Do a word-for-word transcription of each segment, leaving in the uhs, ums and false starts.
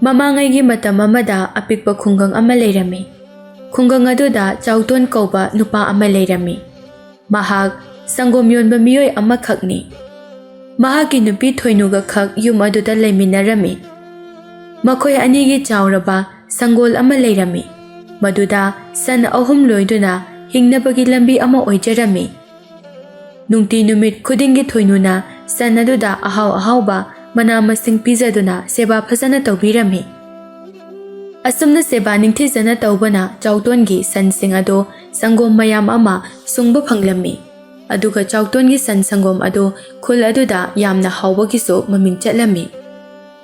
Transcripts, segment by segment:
ꯃꯃꯥꯡꯉꯩꯒꯤ ꯃꯇꯝ ꯑꯃꯗ ꯑꯄꯤꯛꯄ ꯈꯨꯡꯒꯪ ꯑꯃ ꯂꯩꯔꯝꯃꯤ꯫ ꯈꯨꯡꯒꯪ ꯑꯗꯨꯗ ꯆꯥꯎꯇꯣꯟ ꯀꯧꯕ ꯅꯨꯄꯥ ꯑꯃ ꯂꯩꯔꯝꯃꯤ꯫ ꯃꯍꯥꯛ ꯁꯪꯒꯣꯝ ꯌꯣꯟꯕ ꯃꯤꯑꯣꯏ ꯑꯃꯈꯛꯅꯤ꯫ ꯃꯍꯥꯛꯀꯤ ꯅꯨꯄꯤ ꯊꯣꯏꯅꯨꯒ ꯈꯛ ꯌꯨꯝ ꯑꯗꯨꯗ ꯂꯩꯃꯤꯟꯅꯔꯝꯃꯤ꯫ ꯃꯈꯣꯏ ꯑꯅꯤꯒꯤ ꯆꯥꯎꯔꯕ ꯁꯪꯒꯣꯜ ꯑꯃ ꯂꯩꯔꯝꯃꯤ꯫ ꯃꯗꯨꯗ ꯁꯟ ꯑꯍꯨꯝ ꯂꯣꯏꯗꯨꯅ ꯍꯤꯡꯅꯕꯒꯤ ꯂꯝꯕꯤ ꯑꯃ ꯑꯣꯏꯖꯔꯝꯃꯤ꯫ ꯅꯨꯡꯇꯤ ꯅꯨꯃꯤꯠ ꯈꯨꯗꯤꯡꯒꯤ ꯊꯣꯏꯅꯨꯅ ꯁꯟ ꯑꯗꯨꯗ ꯑꯍꯥꯎ ꯑꯍꯥꯎꯕ ꯃꯅꯥ ꯃꯁꯤꯡ ꯄꯤꯖꯗꯨꯅ ꯁꯦꯕꯥ ꯐꯖꯅ ꯇꯧꯕꯤꯔꯝꯃꯤ꯫ ꯑꯁꯨꯝꯅ ꯁꯦꯕꯥ ꯅꯤꯡꯊꯤꯖꯅ ꯇꯧꯕꯅ ꯆꯥꯎꯇꯣꯟꯒꯤ ꯁꯟꯁꯤꯡ ꯑꯗꯨ ꯁꯪꯒꯣꯝ ꯃꯌꯥꯝ ꯑꯃ ꯁꯨꯡꯕ ꯐꯪꯂꯝꯃꯤ꯫ ꯑꯗꯨꯒ ꯆꯥꯎꯇꯣꯟꯒꯤ ꯁꯟ ꯁꯪꯒꯣꯝ ꯑꯗꯨ ꯈꯨꯜ ꯑꯗꯨꯗ ꯌꯥꯝꯅ ꯍꯥꯎꯕꯒꯤꯁꯨ ꯃꯃꯤꯡ ꯆꯠꯂꯝꯃꯤ꯫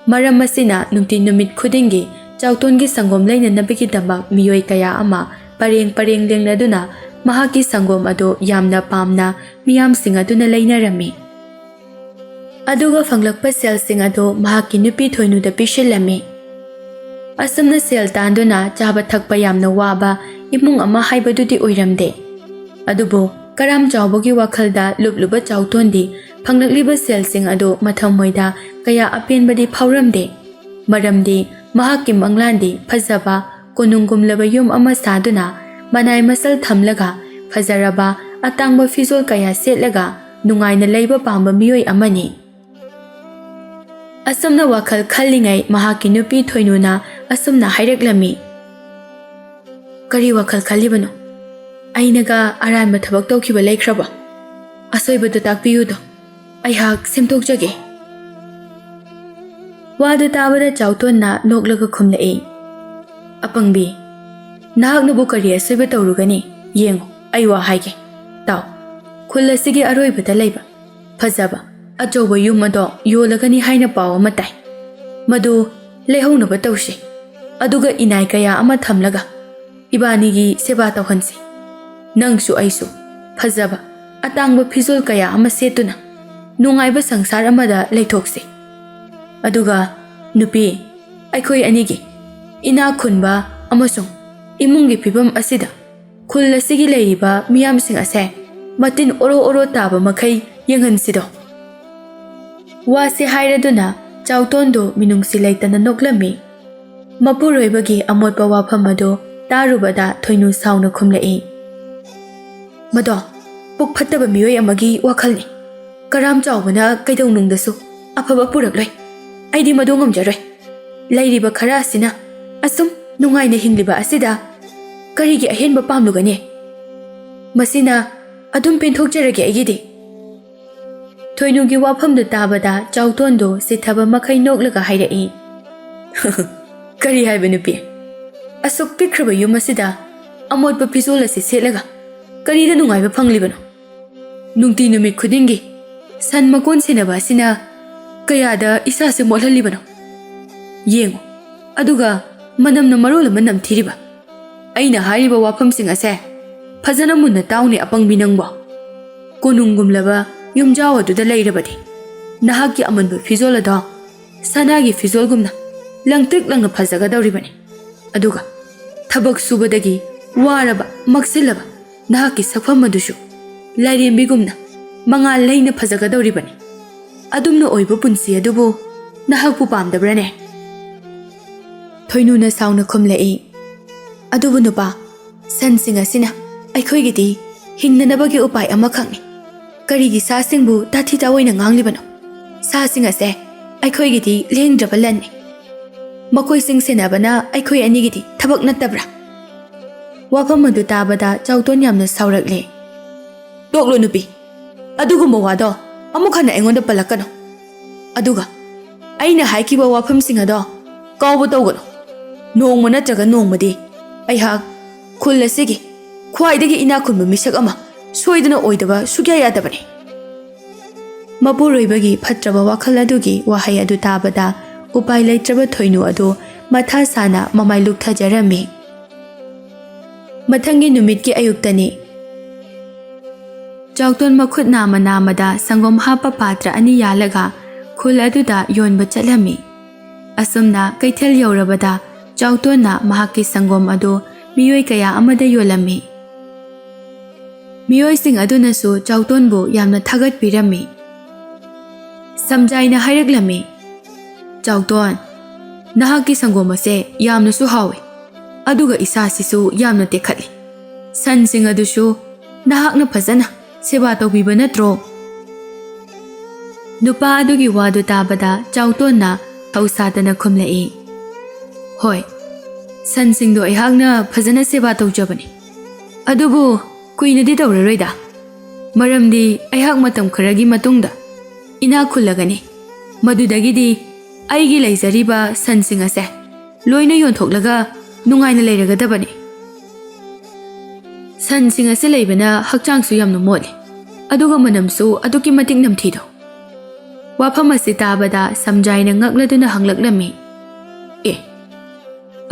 ꯃꯔꯝ ꯑꯁꯤꯅ ꯅꯨꯡꯇꯤ ꯅꯨꯃꯤꯠ ꯈꯨꯗꯤꯡꯒꯤ ꯆꯥꯎꯇꯣꯟꯒꯤ ꯁꯪꯒꯣꯝ ꯂꯩꯅꯅꯕꯒꯤꯗꯃꯛ ꯃꯤꯑꯣꯏ ꯀꯌꯥ ꯑꯃ ꯄꯔꯦꯡ ꯄꯔꯦꯡ ꯂꯦꯡꯅꯗꯨꯅ ꯃꯍꯥꯛꯀꯤ ꯁꯪꯒꯣꯝ ꯑꯗꯨ ꯌꯥꯝꯅ ꯄꯥꯝꯅ ꯃꯤꯌꯥꯝꯁꯤꯡ ꯑꯗꯨꯅ ꯂꯩꯅꯔꯝꯃꯤ꯫ ꯑꯗꯨꯒ ꯐꯪꯂꯛꯄ ꯁꯦꯜꯁꯤꯡ ꯑꯗꯨ ꯃꯍꯥꯛꯀꯤ ꯅꯨꯄꯤ ꯊꯣꯏꯅꯨꯗ ꯄꯤꯁꯤꯜꯂꯝꯃꯤ꯫ ꯑꯁꯨꯝꯅ ꯁꯦꯜ ꯇꯥꯟꯗꯨꯅ ꯆꯥꯕ ꯊꯛꯄ ꯌꯥꯝꯅ ꯋꯥꯕ ꯏꯃꯨꯡ ꯑꯃ ꯍꯥꯏꯕꯗꯨꯗꯤ ꯑꯣꯏꯔꯝꯗꯦ꯫ ꯑꯗꯨꯕꯨ ꯀꯔꯥꯝ ꯆꯥꯎꯕꯒꯤ ꯋꯥꯈꯜꯗ ꯂꯨꯞꯂꯨꯕ ꯆꯥꯎꯇꯣꯟꯗꯤ ꯐꯪꯂꯛꯂꯤꯕ ꯁꯦꯜꯁꯤꯡ ꯑꯗꯨ ꯃꯊꯃꯣꯏꯗ ꯀꯌꯥ ꯑꯄꯦꯟꯕꯗꯤ ꯐꯥꯎꯔꯝꯗꯦ꯫ ꯃꯔꯝꯗꯤ ꯃꯍꯥꯛꯀꯤ ꯃꯪꯂꯥꯟꯗꯤ ꯐꯖꯕ ꯀꯣꯅꯨꯡꯒꯨꯝꯂꯕ ꯌꯨꯝ ꯑꯃ ꯁꯥꯗꯨꯅ ꯃꯅꯥꯏ ꯃꯁꯜ ꯊꯝꯂꯒ ꯐꯖꯔꯕ ꯑꯇꯥꯡꯕ ꯐꯤꯖꯣꯜ ꯀꯌꯥ ꯁꯦꯠꯂꯒ ꯅꯨꯡꯉꯥꯏꯅ ꯂꯩꯕ ꯄꯥꯝꯕ ꯃꯤꯑꯣꯏ ꯑꯃꯅꯤ꯫ ꯑꯁꯨꯝꯅ ꯋꯥꯈꯜ ꯈꯜꯂꯤꯉꯩ ꯃꯍꯥꯛꯀꯤ ꯅꯨꯄꯤ ꯊꯣꯏꯅꯨꯅ ꯑꯁꯨꯝꯅ ꯍꯥꯏꯔꯛꯂꯝꯃꯤ꯫ "ꯀꯔꯤ ꯋꯥꯈꯜ ꯈꯜꯂꯤꯕꯅꯣ? ꯑꯩꯅꯒ ꯑꯔꯥꯟꯕ ꯊꯕꯛ ꯇꯧꯈꯤꯕ ꯂꯩꯈ꯭ꯔꯕꯣ? ꯑꯁꯣꯏꯕꯗꯨ ꯇꯥꯛꯄꯤꯌꯨꯗꯣ꯫ ꯑꯩꯍꯥꯛ ꯁꯦꯝꯗꯣꯛꯆꯒꯦ꯫" ꯋꯥꯗꯨ ꯇꯥꯕꯗ ꯆꯥꯎꯇꯣꯟꯅ ꯅꯣꯛꯂꯒ ꯈꯨꯝꯂꯛꯏ, "ꯑꯄꯪꯕꯤ, ꯅꯍꯥꯛꯅꯕꯨ ꯀꯔꯤ ꯑꯁꯣꯏꯕ ꯇꯧꯔꯨꯒꯅꯤ? ꯌꯦꯡꯉꯨ, ꯑꯩ ꯋꯥ ꯍꯥꯏꯒꯦ꯫ ꯇꯥꯎ, ꯈꯨꯜ ꯑꯁꯤꯒꯤ ꯑꯔꯣꯏꯕꯗ ꯂꯩꯕ ꯐꯖꯕ ꯑꯆꯧꯕ ꯌꯨꯝ ꯑꯗꯣ ꯌꯣꯜꯂꯒꯅꯤ ꯍꯥꯏꯅ ꯄꯥꯎ ꯑꯃ ꯇꯥꯏ꯫ ꯃꯗꯨ ꯂꯩꯍꯧꯅꯕ ꯇꯧꯁꯤ꯫ ꯑꯗꯨꯒ ꯏꯅꯥꯏ ꯀꯌꯥ ꯑꯃ ꯊꯝꯂꯒ ꯏꯕꯥꯅꯤꯒꯤ ꯁꯦꯕꯥ ꯇꯧꯍꯟꯁꯤ꯫ ꯅꯪꯁꯨ ꯑꯩꯁꯨ ꯐꯖꯕ ꯑꯇꯥꯡꯕ ꯐꯤꯖꯣꯜ ꯀꯌꯥ ꯑꯃ ꯁꯦꯠꯇꯨꯅ ꯅꯨꯡꯉꯥꯏꯕ ꯁꯪꯁꯥꯔ ꯑꯃꯗ ꯂꯩꯊꯣꯛꯁꯤ꯫ ꯑꯗꯨꯒ ꯅꯨꯄꯤ, ꯑꯩꯈꯣꯏ ꯑꯅꯤꯒꯤ ꯏꯅꯥꯛ ꯈꯨꯟꯕ ꯑꯃꯁꯨꯡ ꯏꯃꯨꯡꯒꯤ ꯐꯤꯕꯝ ꯑꯁꯤꯗ ꯈꯨꯜ ꯑꯁꯤꯒꯤ ꯂꯩꯔꯤꯕ ꯃꯤꯌꯥꯝꯁꯤꯡ ꯑꯁꯦ ꯃꯇꯤꯟ ꯑꯣꯔꯣ ꯑꯣꯔꯣ ꯇꯥꯕ ꯃꯈꯩ ꯌꯦꯡꯍꯟꯁꯤꯗꯣ꯫" ꯋꯥꯁꯤ ꯍꯥꯏꯔꯗꯨꯅ ꯆꯥꯎꯇꯣꯟꯗꯨ ꯃꯤꯅꯨꯡꯁꯤ ꯂꯩꯇꯅ ꯅꯣꯛꯂꯝꯃꯤ꯫ ꯃꯄꯨꯔꯣꯏꯕꯒꯤ ꯑꯃꯣꯠꯄ ꯋꯥꯐꯝ ꯑꯗꯨ ꯇꯥꯔꯨꯕꯗ ꯊꯣꯏꯅꯨ ꯁꯥꯎꯅ ꯈꯨꯝꯂꯛꯏ, "ꯃꯗꯣ ꯄꯨꯛ ꯐꯠꯇꯕ ꯃꯤꯑꯣꯏ ꯑꯃꯒꯤ ꯋꯥꯈꯜꯅꯤ꯫ ꯀꯔꯥꯝ ꯆꯥꯎꯕꯅ ꯀꯩꯗꯧꯅꯨꯡꯗꯁꯨ ꯑꯐꯕ ꯄꯨꯔꯛꯂꯣꯏ꯫ ꯑꯩꯗꯤ ꯃꯗꯨ ꯉꯝꯖꯔꯣꯏ꯫ ꯂꯩꯔꯤꯕ ꯈꯔ ꯑꯁꯤꯅ ꯑꯁꯨꯝ ꯅꯨꯡꯉꯥꯏꯅ ꯍꯤꯡꯂꯤꯕ ꯑꯁꯤꯗ ꯀꯔꯤꯒꯤ ꯑꯍꯦꯟꯕ ꯄꯥꯝꯂꯨꯒꯅꯤ? ꯃꯁꯤꯅ ꯑꯗꯨꯝ ꯄꯦꯟꯊꯣꯛꯆꯔꯒꯦ ꯑꯩꯒꯤꯗꯤ꯫" ꯊꯣꯏꯅꯨꯒꯤ ꯋꯥꯐꯝꯗꯨ ꯇꯥꯕꯗ ꯆꯥꯎꯇꯣꯟꯗꯨ ꯁꯤꯊꯕ ꯃꯈꯩ ꯅꯣꯛꯂꯒ ꯍꯥꯏꯔꯛꯏ, "ꯀꯔꯤ ꯍꯥꯏꯕ ꯅꯨꯄꯤ? ꯑꯁꯨꯛ ꯄꯤꯛꯈ꯭ꯔꯕ ꯌꯨꯝ ꯑꯁꯤꯗ ꯑꯃꯣꯠꯄ ꯐꯤꯖꯣꯜ ꯑꯁꯤ ꯁꯦꯠꯂꯒ ꯀꯔꯤꯗ ꯅꯨꯡꯉꯥꯏꯕ ꯐꯪꯂꯤꯕꯅꯣ? ꯅꯨꯡꯇꯤ ꯅꯨꯃꯤꯠ ꯈꯨꯗꯤꯡꯒꯤ ꯁꯟ ꯃꯀꯣꯟ ꯁꯦꯟꯅꯕ ꯑꯁꯤꯅ ꯀꯌꯥꯗ ꯏꯁꯥꯁꯦ ꯃꯣꯠꯍꯜꯂꯤꯕꯅꯣ? ꯌꯦꯡꯉꯨ, ꯑꯗꯨꯒ ꯃꯅꯝꯅ ꯃꯔꯣꯜ ꯑꯃ ꯅꯝꯊꯤꯔꯤꯕ꯫ ꯑꯩꯅ ꯍꯥꯏꯔꯤꯕ ꯋꯥꯐꯝꯁꯤꯡ ꯑꯁꯦ ꯐꯖꯅ ꯃꯨꯟꯅ ꯇꯥꯎꯅꯦ ꯑꯄꯪꯕꯤ ꯅꯪꯕꯣ꯫ ꯀꯣꯅꯨꯡꯒꯨꯝꯂꯕ ꯌꯨꯝꯖꯥꯎ ꯑꯗꯨꯗ ꯂꯩꯔꯕꯗꯤ ꯅꯍꯥꯛꯀꯤ ꯑꯃꯟꯕ ꯐꯤꯖꯣꯜ ꯑꯗꯣ ꯁꯅꯥꯒꯤ ꯐꯤꯖꯣꯜꯒꯨꯝꯅ ꯂꯪꯇ꯭ꯔꯤꯛ ꯂꯪꯅ ꯐꯖꯒꯗꯧꯔꯤꯕꯅꯤ꯫ ꯑꯗꯨꯒ ꯊꯕꯛ ꯁꯨꯕꯗꯒꯤ ꯋꯥꯔꯕ, ꯃꯛꯁꯤꯜꯂꯕ ꯅꯍꯥꯛꯀꯤ ꯁꯛꯐꯝ ꯑꯗꯨꯁꯨ ꯂꯥꯏꯔꯦꯝꯕꯤꯒꯨꯝꯅ ꯃꯉꯥꯜ ꯂꯩꯅ ꯐꯖꯒꯗꯧꯔꯤꯕꯅꯤ꯫ ꯑꯗꯨꯝꯅ ꯑꯣꯏꯕ ꯄꯨꯟꯁꯤ ꯑꯗꯨꯕꯨ ꯅꯍꯥꯛꯄꯨ ꯄꯥꯝꯗꯕ꯭ꯔꯅꯦ?" ꯊꯣꯏꯅꯨꯅ ꯁꯥꯎꯅ ꯈꯨꯝꯂꯛꯏ, "ꯑꯗꯨꯕꯨ ꯅꯨꯄꯥ, ꯁꯟꯁꯤꯡ ꯑꯁꯤꯅ ꯑꯩꯈꯣꯏꯒꯤꯗꯤ ꯍꯤꯡꯅꯅꯕꯒꯤ ꯎꯄꯥꯏ ꯑꯃꯈꯛꯅꯤ꯫ ꯀꯔꯤꯒꯤ ꯁꯥꯁꯤꯡꯕꯨ ꯇꯥꯊꯤ ꯇꯥꯑꯣꯏꯅ ꯉꯥꯡꯂꯤꯕꯅꯣ? ꯁꯥꯁꯤꯡ ꯑꯁꯦ ꯑꯩꯈꯣꯏꯒꯤꯗꯤ ꯂꯦꯡꯗ꯭ꯔꯕ ꯂꯟꯅꯤ꯫ ꯃꯈꯣꯏꯁꯤꯡ ꯁꯦꯟꯅꯕꯅ ꯑꯩꯈꯣꯏ ꯑꯅꯤꯒꯤꯗꯤ ꯊꯕꯛ ꯅꯠꯇꯕ꯭ꯔꯥ?" ꯋꯥꯐꯝ ꯑꯗꯨ ꯇꯥꯕꯗ ꯆꯥꯎꯇꯣꯟ ꯌꯥꯝꯅ ꯁꯥꯎꯔꯛꯂꯦ꯫ "ꯇꯣꯛꯂꯣ ꯅꯨꯄꯤ, ꯑꯗꯨꯒꯨꯝꯕ ꯋꯥꯗꯣ ꯑꯃꯨꯛ ꯍꯟꯅ ꯑꯩꯉꯣꯟꯗ ꯄꯜꯂꯛꯀꯅꯨ꯫ ꯑꯗꯨꯒ ꯑꯩꯅ ꯍꯥꯏꯈꯤꯕ ꯋꯥꯐꯝꯁꯤꯡ ꯑꯗꯣ ꯀꯥꯎꯕ ꯇꯧꯒꯅꯨ꯫ ꯅꯣꯡꯃ ꯅꯠꯇ꯭ꯔꯒ ꯅꯣꯡꯃꯗꯤ ꯑꯩꯍꯥꯛ ꯈꯨꯜ ꯑꯁꯤꯒꯤ ꯈ꯭ꯋꯥꯏꯗꯒꯤ ꯏꯅꯥꯛ ꯈꯨꯟꯕ ꯃꯤꯁꯛ ꯑꯃ ꯁꯣꯏꯗꯅ ꯑꯣꯏꯗꯕ ꯁꯨꯛꯌꯥ ꯌꯥꯗꯕꯅꯤ꯫" ꯃꯄꯨꯔꯣꯏꯕꯒꯤ ꯐꯠꯇ꯭ꯔꯕ ꯋꯥꯈꯜ ꯑꯗꯨꯒꯤ ꯋꯥꯍꯩ ꯑꯗꯨ ꯇꯥꯕꯗ ꯎꯄꯥꯏ ꯂꯩꯇ꯭ꯔꯕ ꯊꯣꯏꯅꯨ ꯑꯗꯨ ꯃꯊꯥ ꯁꯥꯅ ꯃꯃꯥꯏ ꯂꯨꯛꯊꯖꯔꯝꯃꯤ꯫ ꯃꯊꯪꯒꯤ ꯅꯨꯃꯤꯠꯀꯤ ꯑꯌꯨꯛꯇꯅꯤ꯫ ꯆꯥꯎꯇꯣꯟ ꯃꯈꯨꯠ ꯅꯥꯝꯃ ꯅꯥꯝꯃꯗ ꯁꯪꯒꯣꯝ ꯍꯥꯞꯄ ꯄꯥꯇ꯭ꯔ ꯑꯅꯤ ꯌꯥꯜꯂꯒ ꯈꯨꯜ ꯑꯗꯨꯗ ꯌꯣꯟꯕ ꯆꯠꯂꯝꯃꯤ꯫ ꯑꯁꯨꯝꯅ ꯀꯩꯊꯦꯜ ꯌꯧꯔꯕꯗ ꯆꯥꯎꯇꯣꯟꯅ ꯃꯍꯥꯛꯀꯤ ꯁꯪꯒꯣꯝ ꯑꯗꯨ ꯃꯤꯑꯣꯏ ꯀꯌꯥ ꯑꯃꯗ ꯌꯣꯜꯂꯝꯃꯤ꯫ ꯃꯤꯑꯣꯏꯁꯤꯡ ꯑꯗꯨꯅꯁꯨ ꯆꯥꯎꯇꯣꯟꯕꯨ ꯌꯥꯝꯅ ꯊꯥꯒꯠꯄꯤꯔꯝꯃꯤ꯫ ꯁꯝꯖꯥꯏꯅ ꯍꯥꯏꯔꯛꯂꯝꯃꯤ, "ꯆꯥꯎꯇꯣꯟ, ꯅꯍꯥꯛꯀꯤ ꯁꯪꯒꯣꯝ ꯑꯁꯦ ꯌꯥꯝꯅꯁꯨ ꯍꯥꯎꯏ, ꯑꯗꯨꯒ ꯏꯁꯥꯁꯤꯁꯨ ꯌꯥꯝꯅ ꯇꯦꯛꯈꯠꯂꯤ꯫ ꯁꯟꯁꯤꯡ ꯑꯗꯨꯁꯨ ꯅꯍꯥꯛꯅ ꯐꯖꯅ ꯁꯦꯕꯥ ꯇꯧꯕꯤꯕ ꯅꯠꯇ꯭ꯔꯣ?" ꯅꯨꯄꯥ ꯑꯗꯨꯒꯤ ꯋꯥꯗꯨ ꯇꯥꯕꯗ ꯆꯥꯎꯇꯣꯟꯅ ꯊꯧꯁꯥꯗꯅ ꯈꯨꯝꯂꯛꯏ, "ꯍꯣꯏ, ꯁꯟꯁꯤꯡꯗꯣ ꯑꯩꯍꯥꯛꯅ ꯐꯖꯅ ꯁꯦꯕꯥ ꯇꯧꯖꯕꯅꯤ꯫ ꯑꯗꯨꯕꯨ ꯀꯨꯏꯅꯗꯤ ꯇꯧꯔꯔꯣꯏꯗ, ꯃꯔꯝꯗꯤ ꯑꯩꯍꯥꯛ ꯃꯇꯝ ꯈꯔꯒꯤ ꯃꯇꯨꯡꯗ ꯏꯅꯥꯛ ꯈꯨꯜꯂꯒꯅꯤ꯫ ꯃꯗꯨꯗꯒꯤꯗꯤ ꯑꯩꯒꯤ ꯂꯩꯖꯔꯤꯕ ꯁꯟꯁꯤꯡ ꯑꯁꯦ ꯂꯣꯏꯅ ꯌꯣꯟꯊꯣꯛꯂꯒ ꯅꯨꯡꯉꯥꯏꯅ ꯂꯩꯔꯒꯗꯕꯅꯤ꯫ ꯁꯟꯁꯤꯡ ꯑꯁꯤ ꯂꯩꯕꯅ ꯍꯛꯆꯥꯡꯁꯨ ꯌꯥꯝꯅ ꯃꯣꯠꯂꯤ, ꯑꯗꯨꯒ ꯃꯅꯝꯁꯨ ꯑꯗꯨꯛꯀꯤ ꯃꯇꯤꯛ ꯅꯝꯊꯤꯗꯣ?" ꯋꯥꯐꯝ ꯑꯁꯤ ꯇꯥꯕꯗ ꯁꯝꯖꯥꯏꯅ ꯉꯛꯂꯗꯨꯅ ꯍꯪꯂꯛꯂꯝꯃꯤ, "ꯑꯦ,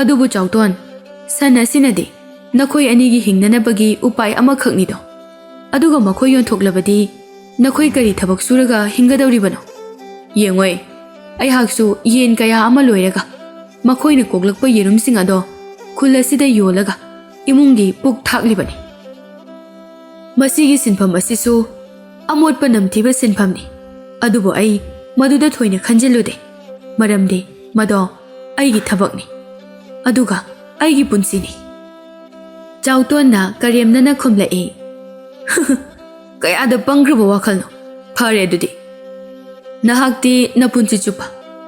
ꯑꯗꯨꯕꯨ ꯆꯥꯎꯇꯣꯟ, ꯁꯟ ꯑꯁꯤꯅꯗꯤ ꯅꯈꯣꯏ ꯑꯅꯤꯒꯤ ꯍꯤꯡꯅꯅꯕꯒꯤ ꯎꯄꯥꯏ ꯑꯃꯈꯛꯅꯤꯗꯣ꯫ ꯑꯗꯨꯒ ꯃꯈꯣꯏ ꯌꯣꯟꯊꯣꯛꯂꯕꯗꯤ ꯅꯈꯣꯏ ꯀꯔꯤ ꯊꯕꯛ ꯁꯨꯔꯒ ꯍꯤꯡꯒꯗꯧꯔꯤꯕꯅꯣ? ꯌꯦꯡꯉꯣꯏ, ꯑꯩꯍꯥꯛꯁꯨ ꯌꯦꯟ ꯀꯌꯥ ꯑꯃ ꯂꯣꯏꯔꯒ ꯃꯈꯣꯏꯅ ꯀꯣꯛꯂꯛꯄ ꯌꯦꯔꯨꯝꯁꯤꯡ ꯑꯗꯣ ꯈꯨꯜ ꯑꯁꯤꯗ ꯌꯣꯜꯂꯒ ꯏꯃꯨꯡꯒꯤ ꯄꯨꯛ ꯊꯥꯛꯂꯤꯕꯅꯤ꯫ ꯃꯁꯤꯒꯤ ꯁꯤꯟꯐꯝ ꯑꯁꯤꯁꯨ ꯑꯃꯣꯠꯄ ꯅꯝꯊꯤꯕ ꯁꯤꯟꯐꯝꯅꯤ, ꯑꯗꯨꯕꯨ ꯑꯩ ꯃꯗꯨꯗ ꯊꯣꯏꯅ ꯈꯟꯖꯤꯜꯂꯨꯗꯦ, ꯃꯔꯝꯗꯤ ꯃꯗꯣ ꯑꯩꯒꯤ ꯊꯕꯛꯅꯤ, ꯑꯗꯨꯒ ꯑꯩꯒꯤ ꯄꯨꯟꯁꯤꯅꯤ꯫" ꯆꯥꯎꯇꯣꯟꯅ ꯀꯔꯦꯝꯅꯅ ꯈꯨꯝꯂꯛꯏ, "ꯀꯌꯥꯗ ꯄꯪꯈ꯭ꯔꯕ ꯋꯥꯈꯜꯅꯣ! ꯐꯔꯦ ꯑꯗꯨꯗꯤ, ꯅꯍꯥꯛꯇꯤ ꯅꯄꯨꯟꯁꯤ ꯆꯨꯞꯄ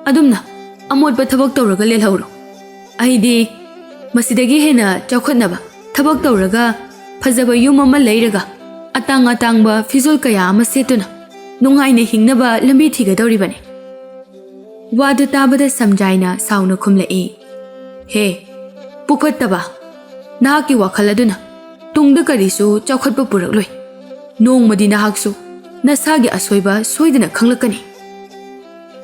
ꯑꯗꯨꯝꯅ ꯑꯃꯣꯠꯄ ꯊꯕꯛ ꯇꯧꯔꯒ ꯂꯦꯜꯍꯧꯔꯣ꯫ ꯑꯩꯗꯤ ꯃꯁꯤꯗꯒꯤ ꯍꯦꯟꯅ ꯆꯥꯎꯈꯠꯅꯕ ꯊꯕꯛ ꯇꯧꯔꯒ, ꯐꯖꯕ ꯌꯨꯝ ꯑꯃ ꯂꯩꯔꯒ, ꯑꯇꯥꯡ ꯑꯇꯥꯡꯕ ꯐꯤꯖꯣꯜ ꯀꯌꯥ ꯑꯃ ꯁꯦꯠꯇꯨꯅ ꯅꯨꯡꯉꯥꯏꯅ ꯍꯤꯡꯅꯕ ꯂꯝꯕꯤ ꯊꯤꯒꯗꯧꯔꯤꯕꯅꯤ꯫" ꯋꯥꯗꯨ ꯇꯥꯕꯗ ꯁꯝꯖꯥꯏꯅ ꯁꯥꯎꯅ ꯈꯨꯝꯂꯛꯏ, "ꯍꯦ, ꯄꯨꯈꯠꯇꯕ, ꯅꯍꯥꯛꯀꯤ ꯋꯥꯈꯜ ꯑꯗꯨꯅ ꯇꯨꯡꯗ ꯀꯔꯤꯁꯨ ꯆꯥꯎꯈꯠꯄ ꯄꯨꯔꯛꯂꯣꯏ꯫ ꯅꯣꯡꯃꯗꯤ ꯅꯍꯥꯛꯁꯨ ꯅꯁꯥꯒꯤ ꯑꯁꯣꯏꯕ ꯁꯣꯏꯗꯅ ꯈꯪꯂꯛꯀꯅꯤ꯫"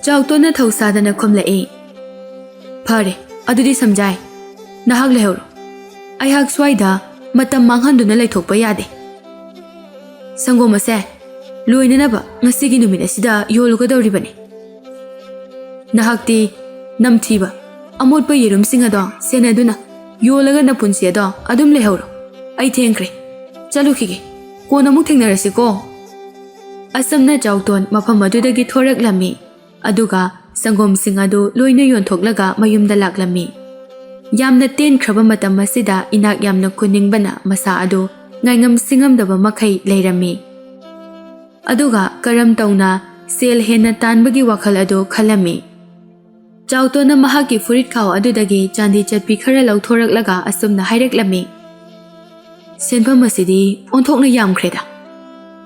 ꯆꯥꯎꯇꯣꯟꯅ ꯊꯧꯁꯥꯗꯅ ꯈꯨꯝꯂꯛꯏ, "ꯐꯔꯦ, ꯑꯗꯨꯗꯤ ꯁꯝꯖꯥꯏ, ꯅꯍꯥꯛ ꯂꯩꯍꯧꯔꯣ꯫ ꯑꯩꯍꯥꯛ ꯁ꯭ꯋꯥꯏꯗ ꯃꯇꯝ ꯃꯥꯡꯍꯟꯗꯨꯅ ꯂꯩꯊꯣꯛꯄ ꯌꯥꯗꯦ꯫ ꯁꯪꯒꯣꯝ ꯑꯁꯦ ꯂꯣꯏꯅꯅꯕ ꯉꯁꯤꯒꯤ ꯅꯨꯃꯤꯠ ꯑꯁꯤꯗ ꯌꯣꯜꯂꯨꯒꯗꯧꯔꯤꯕꯅꯤ꯫ ꯅꯍꯥꯛꯇꯤ ꯅꯝꯊꯤꯕ, ꯑꯃꯣꯠꯄ ꯌꯦꯔꯨꯝꯁꯤꯡ ꯑꯗꯣ ꯁꯦꯟꯅꯗꯨꯅ ꯌꯣꯜꯂꯒ ꯅꯄꯨꯟꯁꯤ ꯑꯗꯣ ꯑꯗꯨꯝ ꯂꯩꯍꯧꯔꯣ꯫ ꯑꯩ ꯊꯦꯡꯈ꯭ꯔꯦ, ꯆꯠꯂꯨꯈꯤꯒꯦ꯫ ꯀꯣꯟꯅ ꯑꯃꯨꯛ ꯊꯦꯡꯅꯔꯁꯤꯀꯣ꯫" ꯑꯁꯨꯝꯅ ꯆꯥꯎꯇꯣꯟ ꯃꯐꯝ ꯑꯗꯨꯗꯒꯤ ꯊꯣꯔꯛꯂꯝꯃꯤ, ꯑꯗꯨꯒ ꯁꯪꯒꯣꯝꯁꯤꯡ ꯑꯗꯨ ꯂꯣꯏꯅ ꯌꯣꯟꯊꯣꯛꯂꯒ ꯃꯌꯨꯝꯗ ꯂꯥꯛꯂꯝꯃꯤ꯫ ꯌꯥꯝꯅ ꯇꯦꯟꯈ꯭ꯔꯕ ꯃꯇꯝ ꯑꯁꯤꯗ ꯏꯅꯥꯛ ꯌꯥꯝꯅ ꯈꯨꯟꯅꯤꯡꯕꯅ ꯃꯁꯥ ꯑꯗꯨ ꯉꯥꯏꯉꯝ ꯁꯤꯡꯉꯝꯗꯕ ꯃꯈꯩ ꯂꯩꯔꯝꯃꯤ꯫ ꯑꯗꯨꯒ ꯀꯔꯝ ꯇꯧꯅ ꯁꯦꯜ ꯍꯦꯟꯅ ꯇꯥꯟꯕꯒꯤ ꯋꯥꯈꯜ ꯑꯗꯨ ꯈꯜꯂꯝꯃꯤ꯫ ꯆꯥꯎꯇꯣꯟꯅ ꯃꯍꯥꯛꯀꯤ ꯐꯨꯔꯤꯠ ꯈꯥꯎ ꯑꯗꯨꯗꯒꯤ ꯆꯥꯟꯗꯤ ꯆꯠꯄꯤ ꯈꯔ ꯂꯧꯊꯣꯔꯛꯂꯒ ꯑꯁꯨꯝꯅ ꯍꯥꯏꯔꯛꯂꯝꯃꯤ, "ꯁꯦꯟꯐꯝ ꯑꯁꯤꯗꯤ ꯑꯣꯟꯊꯣꯛꯅ ꯌꯥꯝꯈ꯭ꯔꯦꯗ꯫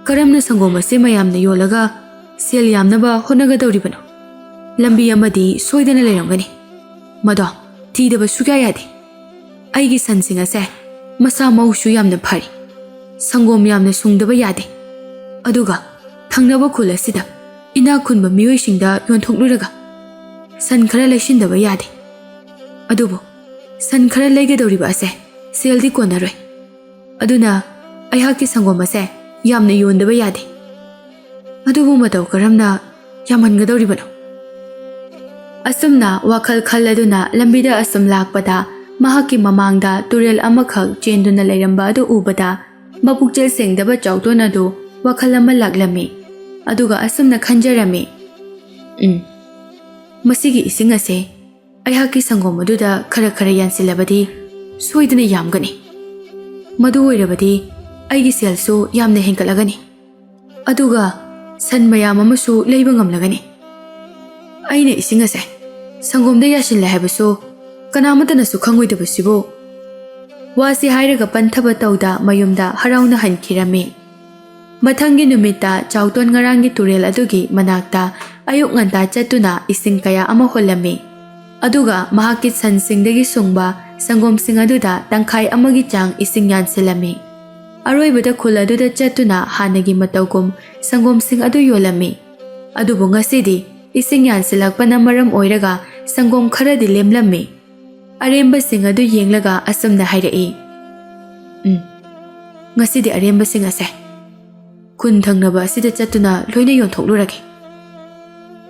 ꯀꯔꯝꯅ ꯁꯪꯒꯣꯝ ꯑꯁꯤ ꯃꯌꯥꯝꯅ ꯌꯣꯜꯂꯒ ꯁꯦꯜ ꯌꯥꯝꯅꯕ ꯍꯣꯠꯅꯒꯗꯧꯔꯤꯕꯅꯣ? ꯂꯝꯕꯤ ꯑꯃꯗꯤ ꯁꯣꯏꯗꯅ ꯂꯩꯔꯝꯒꯅꯤ꯫ ꯃꯗꯣ ꯊꯤꯗꯕ ꯁꯨꯛꯌꯥ ꯌꯥꯗꯦ꯫ ꯑꯩꯒꯤ ꯁꯟꯁꯤꯡ ꯑꯁꯦ ꯃꯁꯥ ꯃꯎꯁꯨ ꯌꯥꯝꯅ ꯐꯔꯤ꯫ ꯁꯪꯒꯣꯝ ꯌꯥꯝꯅ ꯁꯨꯡꯗꯕ ꯌꯥꯗꯦ꯫ ꯑꯗꯨꯒ ꯊꯪꯅꯕ ꯈꯨꯜ ꯑꯁꯤꯗ ꯏꯅꯥꯛ ꯈꯨꯟꯕ ꯃꯤꯑꯣꯏꯁꯤꯡꯗ ꯌꯣꯟꯊꯣꯛꯂꯨꯔꯒ ꯁꯟ ꯈꯔ ꯂꯩꯁꯤꯟꯗꯕ ꯌꯥꯗꯦ꯫ ꯑꯗꯨꯕꯨ ꯁꯟ ꯈꯔ ꯂꯩꯒꯗꯧꯔꯤꯕ ꯑꯁꯦ ꯁꯦꯜꯗꯤ ꯀꯣꯟꯅꯔꯣꯏ꯫ ꯑꯗꯨꯅ ꯑꯩꯍꯥꯛꯀꯤ ꯁꯪꯒꯣꯝ ꯑꯁꯦ ꯌꯥꯝꯅ ꯌꯣꯟꯗꯕ ꯌꯥꯗꯦ꯫ ꯑꯗꯨꯕꯨ ꯃꯇꯧ ꯀꯔꯝꯅ ꯌꯥꯝꯍꯟꯒꯗꯧꯔꯤꯕꯅꯣ?" ꯑꯁꯨꯝꯅ ꯋꯥꯈꯜ ꯈꯜꯂꯗꯨꯅ ꯂꯝꯕꯤꯗ ꯑꯁꯨꯝ ꯂꯥꯛꯄꯗ, ꯃꯍꯥꯛꯀꯤ ꯃꯃꯥꯡꯗ ꯇꯨꯔꯦꯜ ꯑꯃꯈꯛ ꯆꯦꯟꯗꯨꯅ ꯂꯩꯔꯝꯕ ꯑꯗꯨ ꯎꯕꯗ, ꯃꯄꯨꯛꯆꯦꯜ ꯁꯦꯡꯗꯕ ꯆꯥꯎꯇꯣꯟ ꯑꯗꯨ ꯋꯥꯈꯜ ꯑꯃ ꯂꯥꯛꯂꯝꯃꯤ꯫ ꯑꯗꯨꯒ ꯑꯁꯨꯝꯅ ꯈꯟꯖꯔꯝꯃꯤ, "ꯎꯝ, ꯃꯁꯤꯒꯤ ꯏꯁꯤꯡ ꯑꯁꯦ ꯑꯩꯍꯥꯛꯀꯤ ꯁꯪꯒꯣꯝ ꯑꯗꯨꯗ ꯈꯔ ꯈꯔ ꯌꯥꯟꯁꯤꯜꯂꯕꯗꯤ ꯁꯣꯏꯗꯅ ꯌꯥꯝꯒꯅꯤ꯫ ꯃꯗꯨ ꯑꯣꯏꯔꯕꯗꯤ ꯑꯩꯒꯤ ꯁꯦꯜꯁꯨ ꯌꯥꯝꯅ ꯍꯦꯟꯒꯠꯂꯒꯅꯤ꯫ ꯑꯗꯨꯒ ꯁꯟ ꯃꯌꯥꯝ ꯑꯃꯁꯨ ꯂꯩꯕ ꯉꯝꯂꯒꯅꯤ꯫ ꯑꯩꯅ ꯏꯁꯤꯡ ꯑꯁꯦ ꯁꯪꯒꯣꯝꯗ ꯌꯥꯁꯤꯜꯂꯦ ꯍꯥꯏꯕꯁꯨ ꯀꯅꯥꯃꯠꯇꯅꯁꯨ ꯈꯪꯉꯣꯏꯗꯕꯁꯤꯕꯨ"꯫ ꯋꯥꯁꯤ ꯍꯥꯏꯔꯒ ꯄꯟꯊꯕ ꯇꯧꯗ ꯃꯌꯨꯝꯗ ꯍꯔꯥꯎꯅ ꯍꯟꯈꯤꯔꯝꯃꯤ꯫ ꯃꯊꯪꯒꯤ ꯅꯨꯃꯤꯠꯇ ꯆꯥꯎꯇꯣꯟ ꯉꯔꯥꯡꯒꯤ ꯇꯨꯔꯦꯜ ꯑꯗꯨꯒꯤ ꯃꯅꯥꯛꯇ ꯑꯌꯨꯛ ꯉꯟꯇꯥ ꯆꯠꯇꯨꯅ ꯏꯁꯤꯡ ꯀꯌꯥ ꯑꯃ ꯍꯣꯜꯂꯝꯃꯤ꯫ ꯑꯗꯨꯒ ꯃꯍꯥꯛꯀꯤ ꯁꯟꯁꯤꯡꯗꯒꯤ ꯁꯨꯡꯕ ꯁꯪꯒꯣꯝꯁꯤꯡ ꯑꯗꯨꯗ ꯇꯪꯈꯥꯏ ꯑꯃꯒꯤ ꯆꯥꯡ ꯏꯁꯤꯡ ꯌꯥꯟꯁꯤꯜꯂꯝꯃꯤ꯫ ꯑꯔꯣꯏꯕꯗ ꯈꯨꯜ ꯑꯗꯨꯗ ꯆꯠꯇꯨꯅ ꯍꯥꯟꯅꯒꯤ ꯃꯇꯧꯒꯨꯝ ꯁꯪꯒꯣꯝꯁꯤꯡ ꯑꯗꯨ ꯌꯣꯜꯂꯝꯃꯤ꯫ ꯑꯗꯨꯕꯨ ꯉꯁꯤꯗꯤ ꯏꯁꯤꯡ ꯌꯥꯟꯁꯤꯜꯂꯛꯄꯅ ꯃꯔꯝ ꯑꯣꯏꯔꯒ ꯁꯪꯒꯣꯝ ꯈꯔꯗꯤ ꯂꯦꯝꯂꯝꯃꯤ꯫ ꯑꯔꯦꯝꯕꯁꯤꯡ ꯑꯗꯨ ꯌꯦꯡꯂꯒ ꯑꯁꯨꯝꯅ ꯍꯥꯏꯔꯛꯏ, "ꯎꯝ, ꯉꯁꯤꯗꯤ ꯑꯔꯦꯝꯕꯁꯤꯡ ꯑꯁꯦ ꯈꯨꯟ ꯊꯪꯅꯕ ꯑꯁꯤꯗ ꯆꯠꯇꯨꯅ ꯂꯣꯏꯅ ꯌꯣꯟꯊꯣꯛꯂꯨꯔꯒꯦ"꯫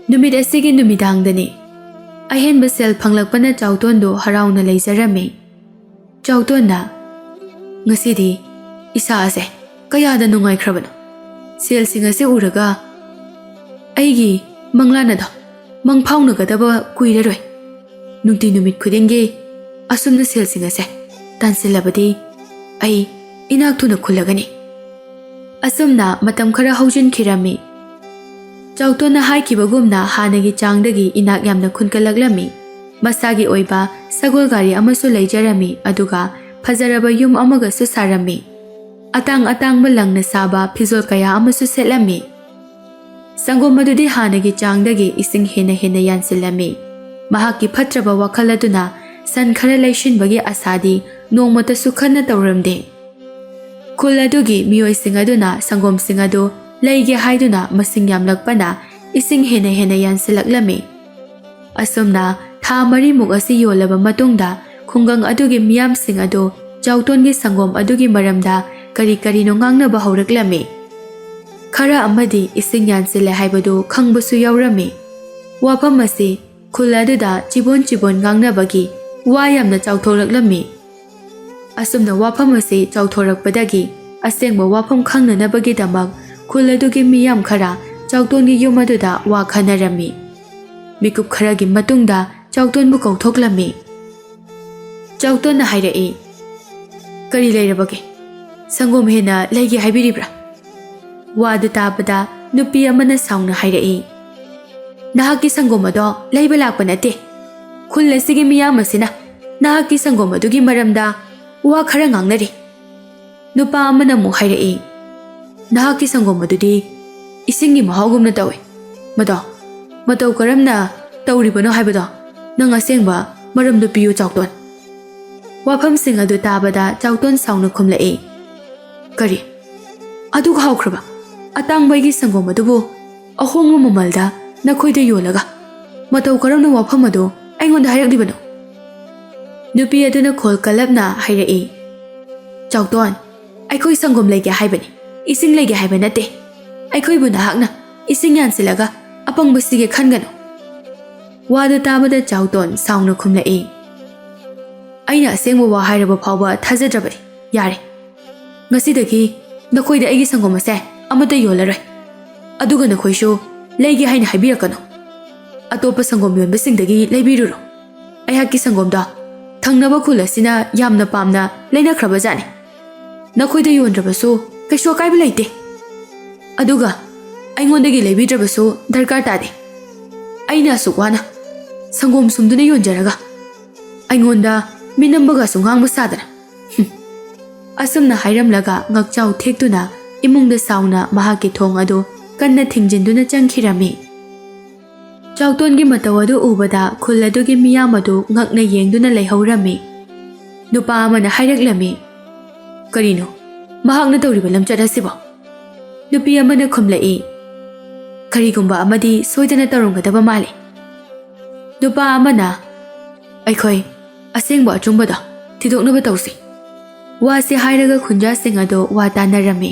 ꯅꯨꯃꯤꯠ ꯑꯁꯤꯒꯤ ꯅꯨꯃꯤꯗꯥꯡꯗꯅꯤ꯫ ꯑꯍꯦꯟꯕ ꯁꯦꯜ ꯐꯪꯂꯛꯄꯅ ꯆꯥꯎꯇꯣꯟꯗꯨ ꯍꯔꯥꯎꯅ ꯂꯩꯖꯔꯝꯃꯤ꯫ ꯆꯥꯎꯇꯣꯟꯅ, "ꯉꯁꯤꯗꯤ ꯏꯁꯥ ꯑꯁꯦ ꯀꯌꯥꯗ ꯅꯨꯡꯉꯥꯏꯈ꯭ꯔꯕꯅꯣ꯫ ꯁꯦꯜꯁꯤꯡ ꯑꯁꯤ ꯎꯔꯒ ꯑꯩꯒꯤ ꯃꯪꯂꯥꯟ ꯑꯗꯣ ꯃꯪ ꯐꯥꯎꯅꯒꯗꯕ ꯀꯨꯏꯔꯔꯣꯏ꯫ ꯅꯨꯡꯇꯤ ꯅꯨꯃꯤꯠ ꯈꯨꯗꯤꯡꯒꯤ ꯑꯁꯨꯝꯅ ꯁꯦꯜꯁꯤꯡ ꯑꯁꯦ ꯇꯥꯟꯁꯤꯜꯂꯕꯗꯤ ꯑꯩ ꯏꯅꯥꯛ ꯊꯨꯅ ꯈꯨꯜꯂꯒꯅꯤ꯫ ꯑꯁꯨꯝꯅ ꯃꯇꯝ ꯈꯔ ꯍꯧꯖꯤꯟꯈꯤꯔꯝꯃꯤ꯫ ꯆꯥꯎꯇꯣꯟꯅ ꯍꯥꯏꯈꯤꯕꯒꯨꯝꯅ ꯍꯥꯟꯅꯒꯤ ꯆꯥꯡꯗꯒꯤ ꯏꯅꯥꯛ ꯌꯥꯝꯅ ꯈꯨꯟꯒꯠꯂꯛꯂꯝꯃꯤ꯫ ꯃꯁꯥꯒꯤ ꯑꯣꯏꯕ ꯁꯒꯣꯜ ꯒꯥꯔꯤ ꯑꯃꯁꯨ ꯂꯩꯖꯔꯝꯃꯤ, ꯑꯗꯨꯒ ꯐꯖꯔꯕ ꯌꯨꯝ ꯑꯃꯒꯁꯨ ꯁꯥꯔꯝꯃꯤ꯫ ꯑꯇꯥꯡ ꯑꯇꯥꯡꯕ ꯂꯪꯅ ꯁꯥꯕ ꯐꯤꯖꯣꯜ ꯀꯌꯥ ꯑꯃꯁꯨ ꯁꯦꯠꯂꯝꯃꯤ꯫ ꯁꯪꯒꯣꯝ ꯑꯗꯨꯗꯤ ꯍꯥꯟꯅꯒꯤ ꯆꯥꯡꯗꯒꯤ ꯏꯁꯤꯡ ꯍꯦꯟꯅ ꯍꯦꯟꯅ ꯌꯥꯟꯁꯤꯜꯂꯝꯃꯤ꯫ ꯃꯍꯥꯛꯀꯤ ꯐꯠꯇ꯭ꯔꯕ ꯋꯥꯈꯜ ꯑꯗꯨꯅ ꯁꯟ ꯈꯔ ꯂꯩꯁꯤꯟꯕꯒꯤ ꯑꯁꯥꯗꯤ ꯅꯣꯡꯃꯇꯁꯨ ꯈꯟꯅ ꯇꯧꯔꯝꯗꯦ꯫ ꯈꯨꯜ ꯑꯗꯨꯒꯤ ꯃꯤꯑꯣꯏꯁꯤꯡ ꯑꯗꯨꯅ ꯁꯪꯒꯣꯝꯁꯤꯡ ꯑꯗꯨ ꯂꯩꯒꯦ ꯍꯥꯏꯗꯨꯅ ꯃꯁꯤꯡ ꯌꯥꯝꯂꯛꯄꯅ ꯏꯁꯤꯡ ꯍꯦꯟꯅ ꯍꯦꯟꯅ ꯌꯥꯟꯁꯤꯜꯂꯛꯂꯝꯃꯤ꯫ ꯑꯁꯨꯝꯅ ꯊꯥ ꯃꯔꯤꯃꯨꯛ ꯑꯁꯤ ꯌꯣꯜꯂꯕ ꯃꯇꯨꯡꯗ ꯈꯨꯡꯒꯪ ꯑꯗꯨꯒꯤ ꯃꯤꯌꯥꯝꯁꯤꯡ ꯑꯗꯨ ꯆꯥꯎꯇꯣꯟꯒꯤ ꯁꯪꯒꯣꯝ ꯑꯗꯨꯒꯤ ꯃꯔꯝꯗ ꯀꯔꯤ ꯀꯔꯤꯅꯣ ꯉꯥꯡꯅꯕ ꯍꯧꯔꯛꯂꯝꯃꯤ꯫ ꯈꯔ ꯑꯃꯗꯤ ꯏꯁꯤꯡ ꯌꯥꯟꯁꯤꯜꯂꯦ ꯍꯥꯏꯕꯗꯨ ꯈꯪꯕꯁꯨ ꯌꯥꯎꯔꯝꯃꯤ꯫ ꯋꯥꯐꯝ ꯑꯁꯤ ꯈꯨꯜ ꯑꯗꯨꯗ ꯆꯤꯕꯣꯟ ꯆꯤꯕꯣꯟ ꯉꯥꯡꯅꯕꯒꯤ ꯋꯥ ꯌꯥꯝꯅ ꯆꯥꯎꯊꯣꯔꯛꯂꯝꯃꯤ꯫ ꯑꯁꯨꯝꯅ ꯋꯥꯐꯝ ꯑꯁꯤ ꯆꯥꯎꯊꯣꯔꯛꯄꯗꯒꯤ ꯑꯁꯦꯡꯕ ꯋꯥꯐꯝ ꯈꯪꯅꯅꯕꯒꯤꯗꯃꯛ ꯈꯨꯜ ꯑꯗꯨꯒꯤ ꯃꯤꯌꯥꯝ ꯈꯔ ꯆꯥꯎꯇꯣꯟꯒꯤ ꯌꯨꯝ ꯑꯗꯨꯗ ꯋꯥ ꯈꯟꯅꯔꯝꯃꯤ꯫ ꯃꯤꯀꯨꯞ ꯈꯔꯒꯤ ꯃꯇꯨꯡꯗ ꯆꯥꯎꯇꯣꯟꯕꯨ ꯀꯧꯊꯣꯛꯂꯝꯃꯤ꯫ ꯆꯥꯎꯇꯣꯟꯅ ꯍꯥꯏꯔꯛꯏ, "ꯀꯔꯤ ꯂꯩꯔꯕꯒꯦ? ꯁꯪꯒꯣꯝ ꯍꯦꯟꯅ ꯂꯩꯒꯦ ꯍꯥꯏꯕꯤꯔꯤꯕ꯭ꯔꯥ?" ꯋꯥꯗꯨ ꯇꯥꯕꯗ ꯅꯨꯄꯤ ꯑꯃꯅ ꯁꯥꯎꯅ ꯍꯥꯏꯔꯛꯏ, "ꯅꯍꯥꯛꯀꯤ ꯁꯪꯒꯣꯝ ꯑꯗꯣ ꯂꯩꯕ ꯂꯥꯛꯄ ꯅꯠꯇꯦ꯫ ꯈꯨꯜ ꯑꯁꯤꯒꯤ ꯃꯤꯌꯥꯝ ꯑꯁꯤꯅ ꯅꯍꯥꯛꯀꯤ ꯁꯪꯒꯣꯝ ꯑꯗꯨꯒꯤ ꯃꯔꯝꯗ ꯋꯥ ꯈꯔ ꯉꯥꯡꯅꯔꯤ꯫" ꯅꯨꯄꯥ ꯑꯃꯅ ꯑꯃꯨꯛ ꯍꯥꯏꯔꯛꯏ, "ꯅꯍꯥꯛꯀꯤ ꯁꯪꯒꯣꯝ ꯑꯗꯨꯗꯤ ꯏꯁꯤꯡꯒꯤ ꯃꯍꯥꯎꯒꯨꯝꯅ ꯇꯧꯏ꯫ ꯃꯗꯣ ꯃꯇꯧ ꯀꯔꯝꯅ ꯇꯧꯔꯤꯕꯅꯣ ꯍꯥꯏꯕꯗꯣ ꯅꯪ ꯑꯁꯦꯡꯕ ꯃꯔꯝꯗꯨ ꯄꯤꯌꯨ, ꯆꯥꯎꯇꯣꯟ꯫" ꯋꯥꯐꯝꯁꯤꯡ ꯑꯗꯨ ꯇꯥꯕꯗ ꯆꯥꯎꯇꯣꯟ ꯁꯥꯎꯅ ꯈꯨꯝꯂꯛꯏ, "ꯀꯔꯤ? ꯑꯗꯨꯛ ꯍꯥꯎꯈ꯭ꯔꯕ ꯑꯇꯥꯡꯕ ꯑꯩꯒꯤ ꯁꯪꯒꯣꯝ ꯑꯗꯨꯕꯨ ꯑꯍꯣꯡꯕ ꯃꯃꯜꯗ ꯅꯈꯣꯏꯗ ꯌꯣꯜꯂꯒ ꯃꯇꯧ ꯀꯔꯝꯅ ꯋꯥꯐꯝ ꯑꯗꯨ ꯑꯩꯉꯣꯟꯗ ꯍꯥꯏꯔꯛꯂꯤꯕꯅꯣ?" ꯅꯨꯄꯤ ꯑꯗꯨꯅ ꯈꯣꯜ ꯀꯜꯂꯞꯅ ꯍꯥꯏꯔꯛꯏ, "ꯆꯥꯎꯇꯣꯟ, ꯑꯩꯈꯣꯏ ꯁꯪꯒꯣꯝ ꯂꯩꯒꯦ ꯍꯥꯏꯕꯅꯤ, ꯏꯁꯤꯡ ꯂꯩꯒꯦ ꯍꯥꯏꯕ ꯅꯠꯇꯦ꯫ ꯑꯩꯈꯣꯏꯕꯨ ꯅꯍꯥꯛꯅ ꯏꯁꯤꯡ ꯌꯥꯟꯁꯤꯜꯂꯒ ꯑꯄꯪꯕꯁꯤꯒꯦ ꯈꯟꯒꯅꯨ꯫" ꯋꯥꯗꯨ ꯇꯥꯕꯗ ꯆꯥꯎꯇꯣꯟ ꯁꯥꯎꯅ ꯈꯨꯝꯂꯛꯏ, "ꯑꯩꯅ ꯑꯁꯦꯡꯕ ꯋꯥ ꯍꯥꯏꯔꯕ ꯐꯥꯎꯕ ꯊꯥꯖꯗ꯭ꯔꯕꯅꯤ꯫ ꯌꯥꯔꯦ, ꯉꯁꯤꯗꯒꯤ ꯅꯈꯣꯏꯗ ꯑꯩꯒꯤ ꯁꯪꯒꯣꯝ ꯑꯁꯦ ꯑꯃꯠꯇ ꯌꯣꯜꯂꯔꯣꯏ꯫ ꯑꯗꯨꯒ ꯅꯈꯣꯏꯁꯨ ꯂꯩꯒꯦ ꯍꯥꯏꯅ ꯍꯥꯏꯕꯤꯔꯛꯀꯅꯨ꯫" ꯑꯇꯣꯞꯄ ꯁꯪꯒꯣꯝ ꯌꯣꯟꯕꯁꯤꯡꯗꯒꯤ ꯂꯩꯕꯤꯔꯨꯔꯣ꯫ ꯑꯩꯍꯥꯛꯀꯤ ꯁꯪꯒꯣꯝꯗꯣ ꯊꯪꯅꯕ ꯈꯨꯜ ꯑꯁꯤꯅ ꯌꯥꯝꯅ ꯄꯥꯝꯅ ꯂꯩꯅꯈ꯭ꯔꯕꯖꯥꯠꯅꯤ꯫ ꯅꯈꯣꯏꯗ ꯌꯣꯟꯗ꯭ꯔꯕꯁꯨ ꯀꯩꯁꯨ ꯑꯀꯥꯏꯕ ꯂꯩꯇꯦ꯫ ꯑꯗꯨꯒ ꯑꯩꯉꯣꯟꯗꯒꯤ ꯂꯩꯕꯤꯗ꯭ꯔꯕꯁꯨ ꯗꯔꯀꯥꯔ ꯇꯥꯗꯦ꯫ ꯑꯩꯅ ꯑꯁꯨꯛ ꯋꯥꯅ ꯁꯪꯒꯣꯝ ꯁꯨꯝꯗꯨꯅ ꯌꯣꯟꯖꯔꯒ ꯑꯩꯉꯣꯟꯗ ꯃꯤꯅꯝꯕꯒꯁꯨ ꯉꯥꯡꯕ ꯁꯥꯗꯅ꯫ ꯍꯨꯝ꯫ ꯑꯁꯨꯝꯅ ꯍꯥꯏꯔꯝꯂꯒ ꯉꯛꯆꯥꯎ ꯊꯦꯛꯇꯨꯅ ꯏꯃꯨꯡꯗ ꯁꯥꯎꯅ ꯃꯍꯥꯛꯀꯤ ꯊꯣꯡ ꯑꯗꯨ ꯀꯟꯅ ꯊꯤꯡꯖꯤꯟꯗꯨꯅ ꯆꯪꯈꯤꯔꯝꯃꯤ꯫ ꯆꯥꯎꯇꯣꯟꯒꯤ ꯃꯇꯧ ꯑꯗꯨ ꯎꯕꯗ ꯈꯨꯜ ꯑꯗꯨꯒꯤ ꯃꯤꯌꯥꯝ ꯑꯗꯨ ꯉꯛꯅ ꯌꯦꯡꯗꯨꯅ ꯂꯩꯍꯧꯔꯝꯃꯤ꯫ ꯅꯨꯄꯥ ꯑꯃꯅ ꯍꯥꯏꯔꯛꯂꯝꯃꯤ, "ꯀꯔꯤꯅꯣ ꯃꯍꯥꯛꯅ ꯇꯧꯔꯤꯕ ꯂꯝꯆꯠ ꯑꯁꯤꯕꯣ? ꯅꯨꯄꯤ ꯑꯃꯅ ꯈꯨꯝꯂꯛꯏ, "ꯀꯔꯤꯒꯨꯝꯕ ꯑꯃꯗꯤ ꯁꯣꯏꯗꯅ ꯇꯧꯔꯝꯒꯗꯕ ꯃꯥꯜꯂꯤ"꯫ ꯅꯨꯄꯥ ꯑꯃꯅ, "ꯑꯩꯈꯣꯏ ꯑꯁꯦꯡꯕ ꯑꯆꯨꯝꯕꯗꯣ ꯊꯤꯗꯣꯛꯅꯕ ꯇꯧꯁꯤ"꯫ ꯋꯥꯁꯤ ꯍꯥꯏꯔꯒ ꯈꯨꯟꯖꯥꯁꯤꯡ ꯑꯗꯨ ꯋꯥ ꯇꯥꯅꯔꯝꯃꯤ꯫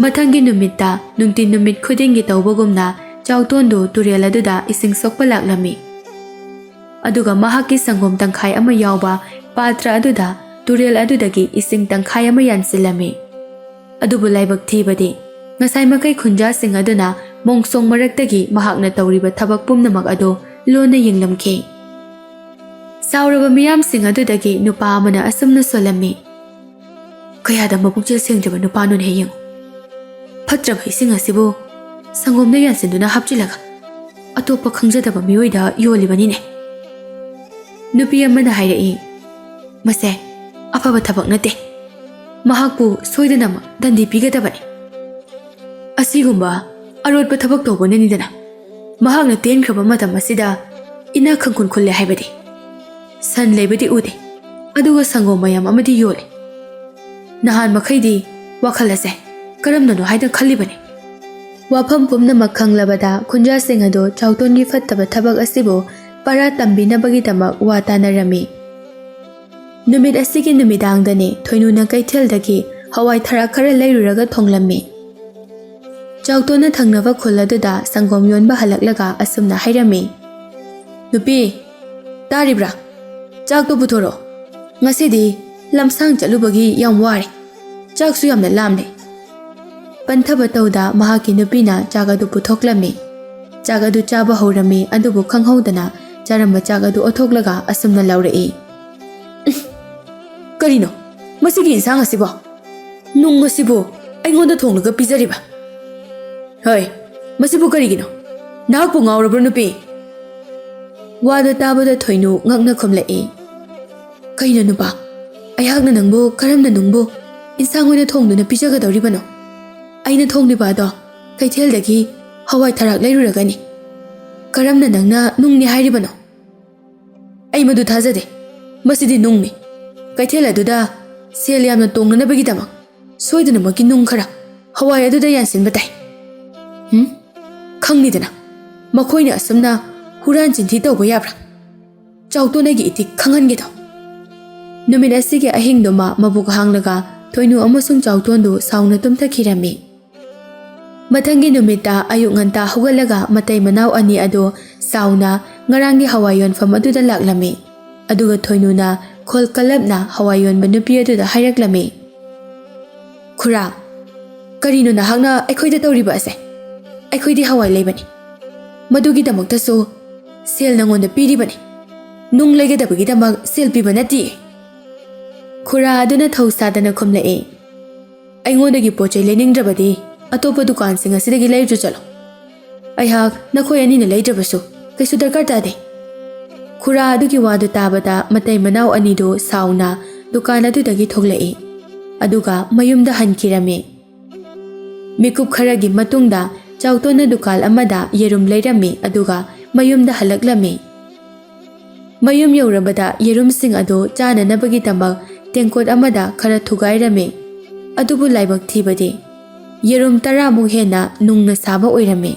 ꯃꯊꯪꯒꯤ ꯅꯨꯃꯤꯠꯇ ꯅꯨꯡꯇꯤ ꯅꯨꯃꯤꯠ ꯈꯨꯗꯤꯡꯒꯤ ꯇꯧꯕꯒꯨꯝꯅ ꯆꯥꯎꯇꯣꯟꯗꯨ ꯇꯨꯔꯦꯜ ꯑꯗꯨꯗ ꯏꯁꯤꯡ ꯁꯣꯛꯄ ꯂꯥꯛꯂꯝꯃꯤ꯫ ꯑꯗꯨꯒ ꯃꯍꯥꯛꯀꯤ ꯁꯪꯒꯣꯝ ꯇꯪꯈꯥꯏ ꯑꯃ ꯌꯥꯎꯕ ꯄꯥꯇ꯭ꯔ ꯑꯗꯨꯗ ꯇꯨꯔꯦꯜ ꯑꯗꯨꯗꯒꯤ ꯏꯁꯤꯡ ꯇꯪꯈꯥꯏ ꯑꯃ ꯌꯥꯟꯁꯤꯜꯂꯝꯃꯤ꯫ ꯑꯗꯨꯕꯨ ꯂꯥꯏꯕꯛ ꯊꯤꯕꯗꯤ, ꯉꯁꯥꯏ ꯃꯈꯩ ꯈꯨꯟꯖꯥꯁꯤꯡ ꯑꯗꯨꯅ ꯃꯣꯡꯁꯣꯡ ꯃꯔꯛꯇꯒꯤ ꯃꯍꯥꯛꯅ ꯇꯧꯔꯤꯕ ꯊꯕꯛ ꯄꯨꯝꯅꯃꯛ ꯑꯗꯨ ꯂꯣꯟꯅ ꯌꯦꯡꯂꯝꯈꯤ꯫ ꯁꯥꯎꯔꯕ ꯃꯤꯌꯥꯝꯁꯤꯡ ꯑꯗꯨꯗꯒꯤ ꯅꯨꯄꯥ ꯑꯃꯅ ꯑꯁꯨꯝꯅ ꯁꯣꯜꯂꯝꯃꯤ, "ꯀꯌꯥꯗ ꯃꯄꯨꯛꯆꯦꯜ ꯁꯦꯡꯗ꯭ꯔꯕ ꯅꯨꯄꯥꯅꯣꯅꯦ ꯌꯦꯡꯉꯨ꯫ ꯐꯠꯇ꯭ꯔꯕ ꯏꯁꯤꯡ ꯑꯁꯤꯕꯨ ꯁꯪꯒꯣꯝꯗ ꯌꯥꯟꯁꯤꯟꯗꯨꯅ ꯍꯥꯞꯆꯤꯜꯂꯒ ꯑꯇꯣꯞꯄ ꯈꯪꯖꯗꯕ ꯃꯤꯑꯣꯏꯗ ꯌꯣꯜꯂꯤꯕꯅꯤꯅꯦ"꯫ ꯅꯨꯄꯤ ꯑꯃꯅ ꯍꯥꯏꯔꯛꯏ, "ꯃꯁꯦ ꯑꯐꯕ ꯊꯕꯛ ꯅꯠꯇꯦ꯫ ꯃꯍꯥꯛꯄꯨ ꯁꯣꯏꯗꯅꯃꯛ ꯗꯟꯗꯤ ꯄꯤꯒꯗꯕꯅꯤ꯫ ꯑꯁꯤꯒꯨꯝꯕ ꯑꯔꯣꯠꯄ ꯊꯕꯛ ꯇꯧꯕꯅꯅꯤꯗꯅ ꯃꯍꯥꯛꯅ ꯇꯦꯟꯈ꯭ꯔꯕ ꯃꯇꯝ ꯑꯁꯤꯗ ꯏꯅꯥꯛ ꯈꯪꯈꯨꯟ ꯈꯨꯜꯂꯦ ꯍꯥꯏꯕꯗꯤ꯫ ꯁꯟ ꯂꯩꯕꯗꯤ ꯎꯗꯦ, ꯑꯗꯨꯒ ꯁꯪꯒꯣꯝ ꯃꯌꯥꯝ ꯑꯃꯗꯤ ꯌꯣꯜꯂꯤ꯫ ꯅꯍꯥꯟ ꯃꯈꯩꯗꯤ ꯋꯥꯈꯜ ꯑꯁꯦ ꯀꯔꯝꯅꯅꯣ ꯍꯥꯏꯅ ꯈꯜꯂꯤꯕꯅꯤ"꯫ ꯋꯥꯐꯝ ꯄꯨꯝꯅꯃꯛ ꯈꯪꯂꯕꯗ ꯈꯨꯟꯖꯥꯁꯤꯡ ꯑꯗꯨ ꯆꯥꯎꯇꯣꯟꯒꯤ ꯐꯠꯇꯕ ꯊꯕꯛ ꯑꯁꯤꯕꯨ ꯄꯔꯥ ꯇꯝꯕꯤꯅꯕꯒꯤꯗꯃꯛ ꯋꯥ ꯇꯥꯅꯔꯝꯃꯤ꯫ ꯅꯨꯃꯤꯠ ꯑꯁꯤꯒꯤ ꯅꯨꯃꯤꯗꯥꯡꯗꯅꯤ ꯊꯣꯏꯅꯨꯅ ꯀꯩꯊꯦꯜꯗꯒꯤ ꯍꯋꯥꯏ ꯊꯔꯥꯛ ꯈꯔ ꯂꯩꯔꯨꯔꯒ ꯊꯣꯡꯂꯝꯃꯤ꯫ ꯆꯥꯎꯇꯣꯟꯅ ꯊꯪꯅꯕ ꯈꯨꯜ ꯑꯗꯨꯗ ꯁꯪꯒꯣꯝ ꯌꯣꯟꯕ ꯍꯜꯂꯛꯂꯒ ꯑꯁꯨꯝꯅ ꯍꯥꯏꯔꯝꯃꯤ, "ꯅꯨꯄꯤ, ꯇꯥꯔꯤꯕ꯭ꯔꯥ? ꯆꯥꯛꯇꯣ ꯄꯨꯊꯣꯔꯛꯑꯣ꯫ ꯉꯁꯤꯗꯤ ꯂꯝꯁꯥꯡ ꯆꯠꯂꯨꯕꯒꯤ ꯌꯥꯝ ꯋꯥꯔꯦ꯫ ꯆꯥꯛꯁꯨ ꯌꯥꯝꯅ ꯂꯥꯝꯂꯦ"꯫ ꯄꯟꯊꯕ ꯇꯧꯗ ꯃꯍꯥꯛꯀꯤ ꯅꯨꯄꯤꯅ ꯆꯥꯛ ꯑꯗꯨ ꯄꯨꯊꯣꯛꯂꯝꯃꯤ꯫ ꯆꯥꯛ ꯑꯗꯨ ꯆꯥꯕ ꯍꯧꯔꯝꯃꯤ, ꯑꯗꯨꯕꯨ ꯈꯪꯍꯧꯗꯅ ꯆꯥꯔꯝꯕ ꯆꯥꯛ ꯑꯗꯨ ꯑꯣꯠꯊꯣꯛꯂꯒ ꯑꯁꯨꯝꯅ ꯂꯥꯎꯔꯛꯏ꯫ "ꯎꯝ, ꯀꯔꯤꯅꯣ ꯃꯁꯤꯒꯤ ꯏꯟꯁꯥꯡ ꯑꯁꯤꯕꯣ? ꯅꯨꯡ ꯑꯁꯤꯕꯨ ꯑꯩꯉꯣꯟꯗ ꯊꯣꯡꯂꯒ ꯄꯤꯖꯔꯤꯕ? ꯍꯣꯏ, ꯃꯁꯤꯕꯨ ꯀꯔꯤꯒꯤꯅꯣ? ꯅꯍꯥꯛꯄꯨ ꯉꯥꯎꯔꯕ꯭ꯔꯣ, ꯅꯨꯄꯤ?" ꯋꯥꯗꯨ ꯇꯥꯕꯗ ꯊꯣꯏꯅꯨ ꯉꯛꯅ ꯈꯨꯝꯂꯛꯏ꯫ "ꯀꯩꯅꯣ ꯅꯨꯄꯥ, ꯑꯩꯍꯥꯛꯅ ꯅꯪꯕꯨ ꯀꯔꯝꯅ ꯅꯨꯡꯕꯨ ꯏꯟꯁꯥꯡ ꯑꯣꯏꯅ ꯊꯣꯡꯗꯨꯅ ꯄꯤꯖꯒꯗꯧꯔꯤꯕꯅꯣ? ꯑꯩꯅ ꯊꯣꯡꯂꯤꯕ ꯑꯗꯣ ꯀꯩꯊꯦꯜꯗꯒꯤ ꯍꯋꯥꯏ ꯊꯔꯥꯛ ꯂꯩꯔꯨꯔꯒꯅꯤ꯫ ꯀꯔꯝꯅ ꯅꯪꯅ ꯅꯨꯡꯅꯤ ꯍꯥꯏꯔꯤꯕꯅꯣ?" "ꯑꯩ ꯃꯗꯨ ꯊꯥꯖꯗꯦ꯫ ꯃꯁꯤꯗꯤ ꯅꯨꯡꯅꯤ꯫ ꯀꯩꯊꯦꯜ ꯑꯗꯨꯗ ꯁꯦꯜ ꯌꯥꯝꯅ ꯇꯣꯡꯅꯅꯕꯒꯤꯗꯃꯛ ꯁꯣꯏꯗꯅꯃꯛꯀꯤ ꯅꯨꯡ ꯈꯔ ꯍꯋꯥꯏ ꯑꯗꯨꯗ ꯌꯥꯟꯁꯤꯟꯕ ꯇꯥꯏ꯫ ꯎꯝ? ꯈꯪꯂꯤꯗꯅ, ꯃꯈꯣꯏꯅ ꯑꯁꯨꯝꯅ ꯍꯨꯔꯥꯟ ꯆꯤꯟꯊꯤ ꯇꯧꯕ ꯌꯥꯕ꯭ꯔꯥ? ꯆꯥꯎꯇꯣꯟ ꯑꯩꯒꯤ ꯏꯊꯤꯛ ꯈꯪꯍꯟꯒꯦ ꯇꯧ꯫" ꯅꯨꯃꯤꯠ ꯑꯁꯤꯒꯤ ꯑꯍꯤꯡꯗꯨꯃ ꯃꯕꯨꯛ ꯍꯥꯡꯂꯒ ꯊꯣꯏꯅꯨ ꯑꯃꯁꯨꯡ ꯆꯥꯎꯇꯣꯟꯗꯨ ꯁꯥꯎꯅ ꯇꯨꯝꯊꯈꯤꯔꯝꯃꯤ꯫ ꯃꯊꯪꯒꯤ ꯅꯨꯃꯤꯠꯇ ꯑꯌꯨꯛ ꯉꯟꯇꯥ ꯍꯧꯒꯠꯂꯒ ꯃꯇꯩ ꯃꯅꯥꯎ ꯑꯅꯤ ꯑꯗꯨ ꯆꯥꯎꯅ ꯉꯔꯥꯡꯒꯤ ꯍꯋꯥꯏ ꯌꯣꯟꯐꯝ ꯑꯗꯨꯗ ꯂꯥꯛꯂꯝꯃꯤ꯫ ꯑꯗꯨꯒ ꯊꯣꯏꯅꯨꯅ ꯈꯣꯜ ꯀꯜꯂꯞꯅ ꯍꯋꯥꯏ ꯌꯣꯟꯕ ꯅꯨꯄꯤ ꯑꯗꯨꯗ ꯍꯥꯏꯔꯛꯂꯝꯃꯤ, "ꯈꯨꯔꯥ, ꯀꯔꯤꯅꯣ ꯅꯍꯥꯛꯅ ꯑꯩꯈꯣꯏꯗ ꯇꯧꯔꯤꯕ ꯑꯁꯦ? ꯑꯩꯈꯣꯏꯗꯤ ꯍꯋꯥꯏ ꯂꯩꯕꯅꯤ꯫ ꯃꯗꯨꯒꯤꯗꯃꯛꯇꯁꯨ ꯁꯦꯜ ꯅꯉꯣꯟꯗ ꯄꯤꯔꯤꯕꯅꯤ꯫ ꯅꯨꯡ ꯂꯩꯒꯗꯕꯒꯤꯗꯃꯛ ꯁꯦꯜ ꯄꯤꯕ ꯅꯠꯇꯦ꯫" ꯈꯨꯔꯥ ꯑꯗꯨꯅ ꯊꯧ ꯁꯥꯗꯅ ꯈꯨꯝꯂꯛꯏ, "ꯑꯩꯉꯣꯟꯗꯒꯤ ꯄꯣꯠ ꯆꯩ ꯂꯩꯅꯤꯡꯗ꯭ꯔꯕꯗꯤ ꯑꯇꯣꯞꯄ ꯗꯨꯀꯥꯟꯁꯤꯡ ꯑꯁꯤꯗꯒꯤ ꯂꯩꯔꯨ ꯆꯠꯂꯣ꯫ ꯑꯩꯍꯥꯛ ꯅꯈꯣꯏ ꯑꯅꯤꯅ ꯂꯩꯗ꯭ꯔꯕꯁꯨ ꯀꯩꯁꯨ ꯗꯔꯀꯥꯔ ꯇꯥꯗꯦ꯫" ꯈꯨꯔꯥ ꯑꯗꯨꯒꯤ ꯋꯥꯗꯨ ꯇꯥꯕꯗ ꯃꯇꯩ ꯃꯅꯥꯎ ꯑꯅꯤꯗꯨ ꯁꯥꯎꯅ ꯗꯨꯀꯥꯟ ꯑꯗꯨꯗꯒꯤ ꯊꯣꯛꯂꯛꯏ, ꯑꯗꯨꯒ ꯃꯌꯨꯝꯗ ꯍꯟꯈꯤꯔꯝꯃꯤ꯫ ꯃꯤꯀꯨꯞ ꯈꯔꯒꯤ ꯃꯇꯨꯡꯗ ꯆꯥꯎꯇꯣꯟꯅ ꯗꯨꯀꯥꯟ ꯑꯃꯗ ꯌꯦꯔꯨꯝ ꯂꯩꯔꯝꯃꯤ, ꯑꯗꯨꯒ ꯃꯌꯨꯝꯗ ꯍꯜꯂꯛꯂꯝꯃꯤ꯫ ꯃꯌꯨꯝ ꯌꯧꯔꯕꯗ ꯌꯦꯔꯨꯝꯁꯤꯡ ꯑꯗꯨ ꯆꯥꯅꯅꯕꯒꯤꯗꯃꯛ ꯇꯦꯡꯀꯣꯠ ꯑꯃꯗ ꯈꯔ ꯊꯨꯒꯥꯏꯔꯝꯃꯤ꯫ ꯑꯗꯨꯕꯨ ꯂꯥꯏꯕꯛ ꯊꯤꯕꯗꯤ, ꯌꯦꯔꯨꯝ ꯇꯔꯥꯃꯨꯛ ꯍꯦꯟꯅ ꯅꯨꯡꯅ ꯁꯥꯕ ꯑꯣꯏꯔꯝꯃꯤ꯫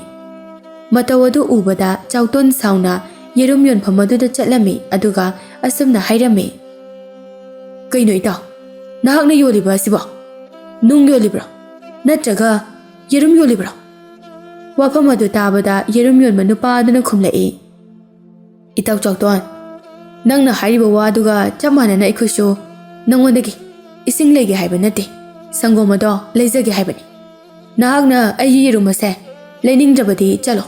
ꯃꯇꯧ ꯑꯗꯨ ꯎꯕꯗ ꯆꯥꯎꯇꯣꯟ ꯁꯥꯎꯅ ꯌꯦꯔꯨꯝ ꯌꯣꯟꯐꯝ ꯑꯗꯨꯗ ꯆꯠꯂꯝꯃꯤ, ꯑꯗꯨꯒ ꯑꯁꯨꯝꯅ ꯍꯥꯏꯔꯝꯃꯤ, "ꯀꯩꯅꯣ ꯏꯇꯥꯎ, ꯅꯍꯥꯛꯅ ꯌꯣꯜꯂꯤꯕ ꯑꯁꯤꯕꯣ? ꯅꯨꯡ ꯌꯣꯜꯂꯤꯕ꯭ꯔꯣ? ꯅꯠꯇ꯭ꯔꯒ ꯌꯦꯔꯨꯝ ꯌꯣꯜꯂꯤꯕ꯭ꯔꯣ?" ꯋꯥꯐꯝ ꯑꯗꯨ ꯇꯥꯕꯗ ꯌꯦꯔꯨꯝ ꯌꯣꯟꯕ ꯅꯨꯄꯥ ꯑꯗꯨꯅ ꯈꯨꯝꯂꯛꯏ, "ꯏꯇꯥꯎ ꯆꯥꯎꯇꯣꯟ, ꯅꯪꯅ ꯍꯥꯏꯔꯤꯕ ꯋꯥꯗꯨꯒ ꯆꯞ ꯃꯥꯟꯅꯅ ꯑꯩꯈꯣꯏꯁꯨ ꯅꯪꯉꯣꯟꯗꯒꯤ ꯏꯁꯤꯡ ꯂꯩꯒꯦ ꯍꯥꯏꯕ ꯅꯠꯇꯦ, ꯁꯪꯒꯣꯝ ꯑꯗꯣ ꯂꯩꯖꯒꯦ ꯍꯥꯏꯕꯅꯤ꯫ ꯅꯍꯥꯛꯅ ꯑꯩꯒꯤ ꯌꯦꯔꯨꯝ ꯑꯁꯦ ꯂꯩꯅꯤꯡꯗ꯭ꯔꯕꯗꯤ ꯆꯠꯂꯣ,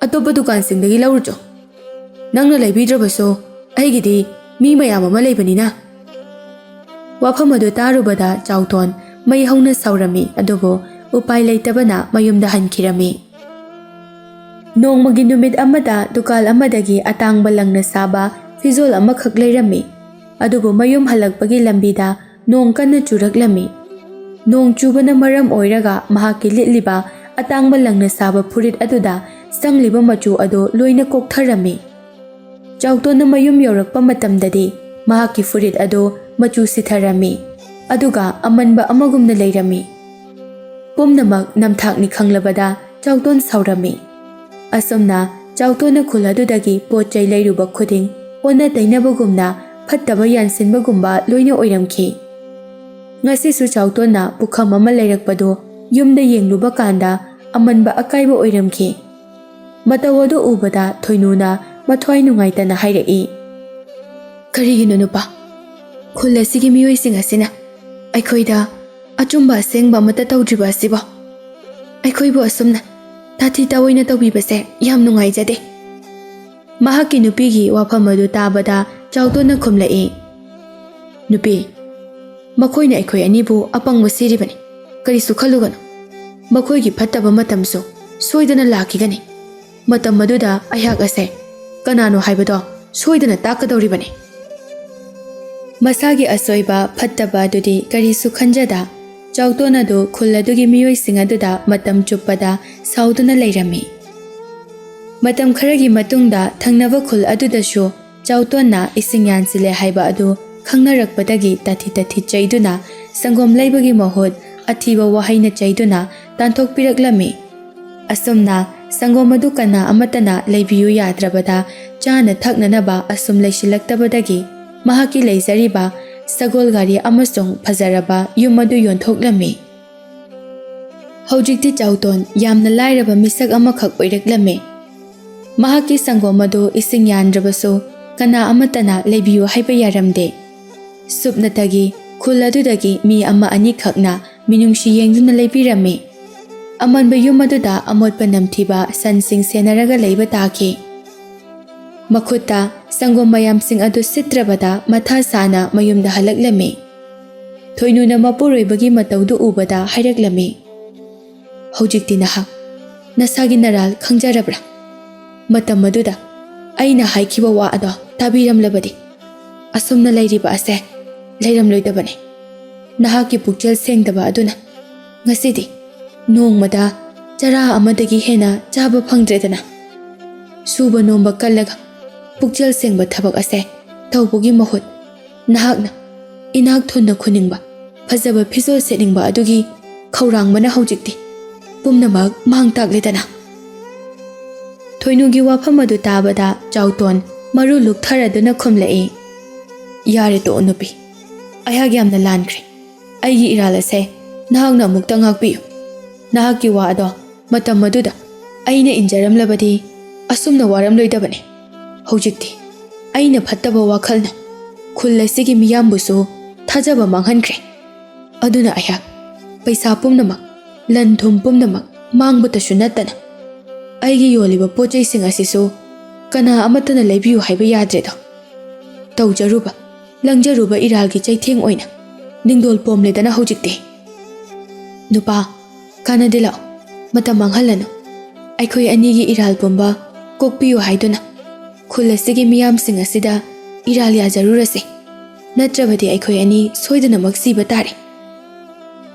ꯑꯇꯣꯞꯄ ꯗꯨꯀꯥꯟꯁꯤꯡꯗꯒꯤ ꯂꯧꯔꯨꯆꯣ꯫ ꯅꯪꯅ ꯂꯩꯕꯤꯗ꯭ꯔꯕꯁꯨ ꯑꯩꯒꯤꯗꯤ ꯃꯤ ꯃꯌꯥꯝ ꯑꯃ ꯂꯩꯕꯅꯤꯅ꯫ ꯋꯥꯐꯝ ꯑꯗꯨ ꯇꯥꯔꯨꯕꯗ ꯆꯥꯎꯇꯣꯟ ꯃꯩ ꯍꯧꯅ ꯁꯥꯎꯔꯝꯃꯤ, ꯑꯗꯨꯕꯨ ꯎꯄꯥꯏ ꯂꯩꯇꯕꯅ ꯃꯌꯨꯝꯗ ꯍꯟꯈꯤꯔꯝꯃꯤ꯫ ꯅꯣꯡꯃꯒꯤ ꯅꯨꯃꯤꯠ ꯑꯃꯗ ꯗꯨꯀꯥꯟ ꯑꯃꯗꯒꯤ ꯑꯇꯥꯡꯕ ꯂꯪꯅ ꯁꯥꯕ ꯐꯤꯖꯣꯜ ꯑꯃꯈꯛ ꯂꯩꯔꯝꯃꯤ꯫ ꯑꯗꯨꯕꯨ ꯃꯌꯨꯝ ꯍꯜꯂꯛꯄꯒꯤ ꯂꯝꯕꯤꯗ ꯅꯣꯡ ꯀꯟꯅ ꯆꯨꯔꯛꯂꯝꯃꯤ꯫ ꯅꯣꯡ ꯆꯨꯕꯅ ꯃꯔꯝ ꯑꯣꯏꯔꯒ ꯃꯍꯥꯛꯀꯤ ꯂꯤꯠꯂꯤꯕ ꯑꯇꯥꯡꯕ ꯂꯪꯅ ꯁꯥꯕ ꯐꯨꯔꯤꯠ ꯑꯗꯨꯗ ꯆꯪꯂꯤꯕ ꯃꯆꯨ ꯑꯗꯨ ꯂꯣꯏꯅ ꯀꯣꯛꯊꯔꯝꯃꯤ꯫ ꯆꯥꯎꯇꯣꯟꯅ ꯃꯌꯨꯝ ꯌꯧꯔꯛꯄ ꯃꯇꯝꯗꯗꯤ ꯃꯍꯥꯛꯀꯤ ꯐꯨꯔꯤꯠ ꯑꯗꯨ ꯃꯆꯨ ꯁꯤꯊꯔꯝꯃꯤ, ꯑꯗꯨꯒ ꯑꯃꯟꯕ ꯑꯃꯒꯨꯝꯅ ꯂꯩꯔꯝꯃꯤ꯫ ꯄꯨꯝꯅꯃꯛ ꯅꯝꯊꯥꯛꯅꯤ ꯈꯪꯂꯕꯗ ꯆꯥꯎꯇꯣꯟ ꯁꯥꯎꯔꯝꯃꯤ꯫ ꯑꯁꯨꯝꯅ ꯆꯥꯎꯇꯣꯟꯅ ꯈꯨꯜ ꯑꯗꯨꯗꯒꯤ ꯄꯣꯠ ꯆꯩ ꯂꯩꯔꯨꯕ ꯈꯨꯗꯤꯡ ꯑꯣꯟꯅ ꯇꯩꯅꯕꯒꯨꯝꯅ ꯐꯠꯇꯕ ꯌꯥꯟꯁꯤꯟꯕꯒꯨꯝꯕ ꯂꯣꯏꯅ ꯑꯣꯏꯔꯝꯈꯤ꯫ ꯉꯁꯤꯁꯨ ꯆꯥꯎꯇꯣꯟꯅ ꯄꯨꯈꯝ ꯑꯃ ꯂꯩꯔꯛꯄꯗꯨ ꯌꯨꯝꯗ ꯌꯦꯡꯂꯨꯕ ꯀꯥꯟꯗ ꯑꯃꯟꯕ ꯑꯀꯥꯏꯕ ꯑꯣꯏꯔꯝꯈꯤ꯫ ꯃꯇꯧ ꯑꯗꯨ ꯎꯕꯗ ꯊꯣꯏꯅꯨꯅ ꯃꯊ꯭ꯋꯥꯏ ꯅꯨꯡꯉꯥꯏꯇꯅ ꯍꯥꯏꯔꯛꯏ, "ꯀꯔꯤꯒꯤꯅꯣ ꯅꯨꯄꯥ? ꯈꯨꯜ ꯑꯁꯤꯒꯤ ꯃꯤꯑꯣꯏꯁꯤꯡ ꯑꯁꯤꯅ ꯑꯩꯈꯣꯏꯗ ꯑꯆꯨꯝꯕ ꯑꯁꯦꯡꯕ ꯑꯃꯠꯇ ꯇꯧꯗ꯭ꯔꯤꯕ ꯑꯁꯤꯕꯣ? ꯑꯩꯈꯣꯏꯕꯨ ꯑꯁꯨꯝꯅ ꯇꯥꯊꯤ ꯇꯥꯑꯣꯏꯅ ꯇꯧꯕꯤꯕꯁꯦ ꯌꯥꯝ ꯅꯨꯡꯉꯥꯏꯖꯗꯦ꯫" ꯃꯍꯥꯛꯀꯤ ꯅꯨꯄꯤꯒꯤ ꯋꯥꯐꯝ ꯑꯗꯨ ꯇꯥꯕꯗ ꯆꯥꯎꯇꯣꯟꯅ ꯈꯨꯝꯂꯛꯏ, "ꯅꯨꯄꯤ, ꯃꯈꯣꯏꯅ ꯑꯩꯈꯣꯏ ꯑꯅꯤꯕꯨ ꯑꯄꯪꯕ ꯁꯤꯔꯤꯕꯅꯤ꯫ ꯀꯔꯤꯁꯨ ꯈꯜꯂꯨꯒꯅꯨ꯫ ꯃꯈꯣꯏꯒꯤ ꯐꯠꯇꯕ ꯃꯇꯝꯁꯨ ꯁꯣꯏꯗꯅ ꯂꯥꯛꯈꯤꯒꯅꯤ꯫ ꯃꯇꯝ ꯑꯗꯨꯗ ꯑꯩꯍꯥꯛ ꯑꯁꯦ ꯀꯅꯥꯅꯣ ꯍꯥꯏꯕꯗꯣ ꯁꯣꯏꯗꯅ ꯇꯥꯛꯀꯗꯧꯔꯤꯕꯅꯤ꯫" ꯃꯁꯥꯒꯤ ꯑꯁꯣꯏꯕ ꯐꯠꯇꯕ ꯑꯗꯨꯗꯤ ꯀꯔꯤꯁꯨ ꯈꯟꯖꯗ, ꯆꯥꯎꯇꯣꯟ ꯑꯗꯨ ꯈꯨꯜ ꯑꯗꯨꯒꯤ ꯃꯤꯑꯣꯏꯁꯤꯡ ꯑꯗꯨꯗ ꯃꯇꯝ ꯆꯨꯞꯄꯗ ꯁꯥꯎꯗꯨꯅ ꯂꯩꯔꯝꯃꯤ꯫ ꯃꯇꯝ ꯈꯔꯒꯤ ꯃꯇꯨꯡꯗ ꯊꯪꯅꯕ ꯈꯨꯜ ꯑꯗꯨꯗꯁꯨ ꯆꯥꯎꯇꯣꯟꯅ ꯏꯁꯤꯡ ꯌꯥꯟꯁꯤꯜꯂꯦ ꯍꯥꯏꯕ ꯑꯗꯨ ꯈꯪꯅꯔꯛꯄꯗꯒꯤ ꯇꯥꯊꯤ ꯇꯥꯊꯤ ꯆꯩꯗꯨꯅ ꯁꯪꯒꯣꯝ ꯂꯩꯕꯒꯤ ꯃꯍꯨꯠ ꯑꯊꯤꯕ ꯋꯥꯍꯩꯅ ꯆꯩꯗꯨꯅ ꯇꯥꯟꯊꯣꯛꯄꯤꯔꯛꯂꯝꯃꯤ꯫ ꯑꯁꯨꯝꯅ ꯁꯪꯒꯣꯝ ꯑꯗꯨ ꯀꯅꯥ ꯑꯃꯠꯇꯅ ꯂꯩꯕꯤꯌꯨ ꯌꯥꯗ꯭ꯔꯕꯗ ꯆꯥꯅ ꯊꯛꯅꯅꯕ ꯑꯁꯨꯝ ꯂꯩꯁꯤꯜꯂꯛꯇꯕꯗꯒꯤ ꯃꯍꯥꯛꯀꯤ ꯂꯩꯖꯔꯤꯕ ꯁꯒꯣꯜ ꯒꯥꯔꯤ ꯑꯃꯁꯨꯡ ꯐꯖꯔꯕ ꯌꯨꯝ ꯑꯗꯨ ꯌꯣꯟꯊꯣꯛꯂꯝꯃꯤ꯫ ꯍꯧꯖꯤꯛꯇꯤ ꯆꯥꯎꯇꯣꯟ ꯌꯥꯝꯅ ꯂꯥꯏꯔꯕ ꯃꯤꯁꯛ ꯑꯃꯈꯛ ꯑꯣꯏꯔꯛꯂꯝꯃꯤ꯫ ꯃꯍꯥꯛꯀꯤ ꯁꯪꯒꯣꯝ ꯑꯗꯨ ꯏꯁꯤꯡ ꯌꯥꯟꯗ꯭ꯔꯕꯁꯨ ꯀꯅꯥ ꯑꯃꯠꯇꯅ ꯂꯩꯕꯤꯌꯨ ꯍꯥꯏꯕ ꯌꯥꯔꯝꯗꯦ꯫ ꯁꯨꯞꯅꯇꯒꯤ ꯈꯨꯜ ꯑꯗꯨꯗꯒꯤ ꯃꯤ ꯑꯃ ꯑꯅꯤꯈꯛꯅ ꯃꯤꯅꯨꯡꯁꯤ ꯌꯦꯡꯗꯨꯅ ꯂꯩꯕꯤꯔꯝꯃꯤ꯫ ꯑꯃꯟꯕ ꯌꯨꯝ ꯑꯗꯨꯗ ꯑꯃꯣꯠꯄ ꯅꯝꯊꯤꯕ ꯁꯟꯁꯤꯡ ꯁꯦꯟꯅꯔꯒ ꯂꯩꯕ ꯇꯥꯈꯤ꯫ ꯃꯈꯨꯠꯇ ꯁꯪꯒꯣꯝ ꯃꯌꯥꯝꯁꯤꯡ ꯑꯗꯨ ꯁꯤꯠꯇ꯭ꯔꯕꯗ ꯃꯊꯥ ꯁꯥꯅ ꯃꯌꯨꯝꯗ ꯍꯜꯂꯛꯂꯝꯃꯤ꯫ ꯊꯣꯏꯅꯨꯅ ꯃꯄꯨꯔꯣꯏꯕꯒꯤ ꯃꯇꯧꯗꯨ ꯎꯕꯗ ꯍꯥꯏꯔꯛꯂꯝꯃꯤ, "ꯍꯧꯖꯤꯛꯇꯤ ꯅꯍꯥꯛ ꯅꯁꯥꯒꯤ ꯅꯔꯥꯜ ꯈꯪꯖꯔꯕ꯭ꯔꯥ? ꯃꯇꯝ ꯑꯗꯨꯗ ꯑꯩꯅ ꯍꯥꯏꯈꯤꯕ ꯋꯥ ꯑꯗꯣ ꯇꯥꯕꯤꯔꯝꯂꯕꯗꯤ ꯑꯁꯨꯝꯅ ꯂꯩꯔꯤꯕ ꯑꯁꯦ ꯂꯩꯔꯝꯂꯣꯏꯗꯕꯅꯤ꯫ ꯅꯍꯥꯛꯀꯤ ꯄꯨꯛꯆꯦꯜ ꯁꯦꯡꯗꯕ ꯑꯗꯨꯅ ꯉꯁꯤꯗꯤ ꯅꯣꯡꯃꯗ ꯆꯔꯥ ꯑꯃꯗꯒꯤ ꯍꯦꯟꯅ ꯆꯥꯕ ꯐꯪꯗ꯭ꯔꯦꯗꯅ꯫ ꯁꯨꯕ ꯅꯣꯝꯕ ꯀꯜꯂꯒ ꯄꯨꯛꯆꯦꯜ ꯁꯦꯡꯕ ꯊꯕꯛ ꯑꯁꯦ ꯇꯧꯕꯒꯤ ꯃꯍꯨꯠ ꯅꯍꯥꯛꯅ ꯏꯅꯥꯛ ꯊꯨꯟꯅ ꯈꯨꯅꯤꯡꯕ, ꯐꯖꯕ ꯐꯤꯖꯣꯜ ꯁꯦꯠꯅꯤꯡꯕ ꯑꯗꯨꯒꯤ ꯈꯧꯔꯥꯡꯕꯅ ꯍꯧꯖꯤꯛꯇꯤ ꯄꯨꯝꯅꯃꯛ ꯃꯥꯡ ꯇꯥꯛꯂꯦꯗꯅ?" ꯊꯣꯏꯅꯨꯒꯤ ꯋꯥꯐꯝ ꯑꯗꯨ ꯇꯥꯕꯗ ꯆꯥꯎꯇꯣꯟ ꯃꯔꯨ ꯂꯨꯛꯊꯔꯗꯨꯅ ꯈꯨꯝꯂꯛꯏ, "ꯌꯥꯔꯦ ꯇꯣꯛꯑꯣ ꯅꯨꯄꯤ, ꯑꯩꯍꯥꯛ ꯌꯥꯝꯅ ꯂꯥꯟꯈ꯭ꯔꯦ꯫ ꯑꯩꯒꯤ ꯏꯔꯥꯜ ꯑꯁꯦ ꯅꯍꯥꯛꯅ ꯑꯃꯨꯛꯇ ꯉꯥꯛꯄꯤꯌꯨ꯫ ꯅꯍꯥꯛꯀꯤ ꯋꯥ ꯑꯗꯣ ꯃꯇꯝ ꯑꯗꯨꯗ ꯑꯩꯅ ꯏꯟꯖꯔꯝꯂꯕꯗꯤ ꯑꯁꯨꯝꯅ ꯋꯥꯔꯝꯂꯣꯏꯗꯕꯅꯤ꯫ ꯍꯧꯖꯤꯛꯇꯤ ꯑꯩꯅ ꯐꯠꯇꯕ ꯋꯥꯈꯜꯅ ꯈꯨꯜ ꯑꯁꯤꯒꯤ ꯃꯤꯌꯥꯝꯕꯨꯁꯨ ꯊꯥꯖꯕ ꯃꯥꯡꯍꯟꯈ꯭ꯔꯦ꯫ ꯑꯗꯨꯅ ꯑꯩꯍꯥꯛ ꯄꯩꯁꯥ ꯄꯨꯝꯅꯃꯛ, ꯂꯟ ꯊꯨꯝ ꯄꯨꯝꯅꯃꯛ ꯃꯥꯡꯕꯇꯁꯨ ꯅꯠꯇꯅ ꯑꯩꯒꯤ ꯌꯣꯜꯂꯤꯕ ꯄꯣꯠ ꯆꯩꯁꯤꯡ ꯑꯁꯤꯁꯨ ꯀꯅꯥ ꯑꯃꯠꯇꯅ ꯂꯩꯕꯤꯌꯨ ꯍꯥꯏꯕ ꯌꯥꯗ꯭ꯔꯦꯗꯣ꯫ ꯇꯧꯖꯔꯨꯕ, ꯂꯪꯖꯔꯨꯕ ꯏꯔꯥꯜꯒꯤ ꯆꯩꯊꯦꯡ ꯑꯣꯏꯅ ꯅꯤꯡꯗꯣꯜ ꯄꯣꯝꯂꯦꯗꯅ ꯍꯧꯖꯤꯛꯇꯤ꯫ ꯅꯨꯄꯥ, ꯀꯥꯟꯅꯗꯦ, ꯂꯥꯛꯑꯣ, ꯃꯇꯝ ꯃꯥꯡꯍꯜꯂꯅꯨ꯫ ꯑꯩꯈꯣꯏ ꯑꯅꯤꯒꯤ ꯏꯔꯥꯜ ꯄꯨꯝꯕ ꯀꯣꯛꯄꯤꯌꯨ ꯍꯥꯏꯗꯨꯅ ꯈꯨꯜ ꯑꯁꯤꯒꯤ ꯃꯤꯌꯥꯝꯁꯤꯡ ꯑꯁꯤꯗ ꯏꯔꯥꯜ ꯌꯥꯖꯔꯨꯔꯁꯤ꯫ ꯅꯠꯇ꯭ꯔꯕꯗꯤ ꯑꯩꯈꯣꯏ ꯑꯅꯤ ꯁꯣꯏꯗꯅꯃꯛ ꯁꯤꯕ ꯇꯥꯔꯦ꯫"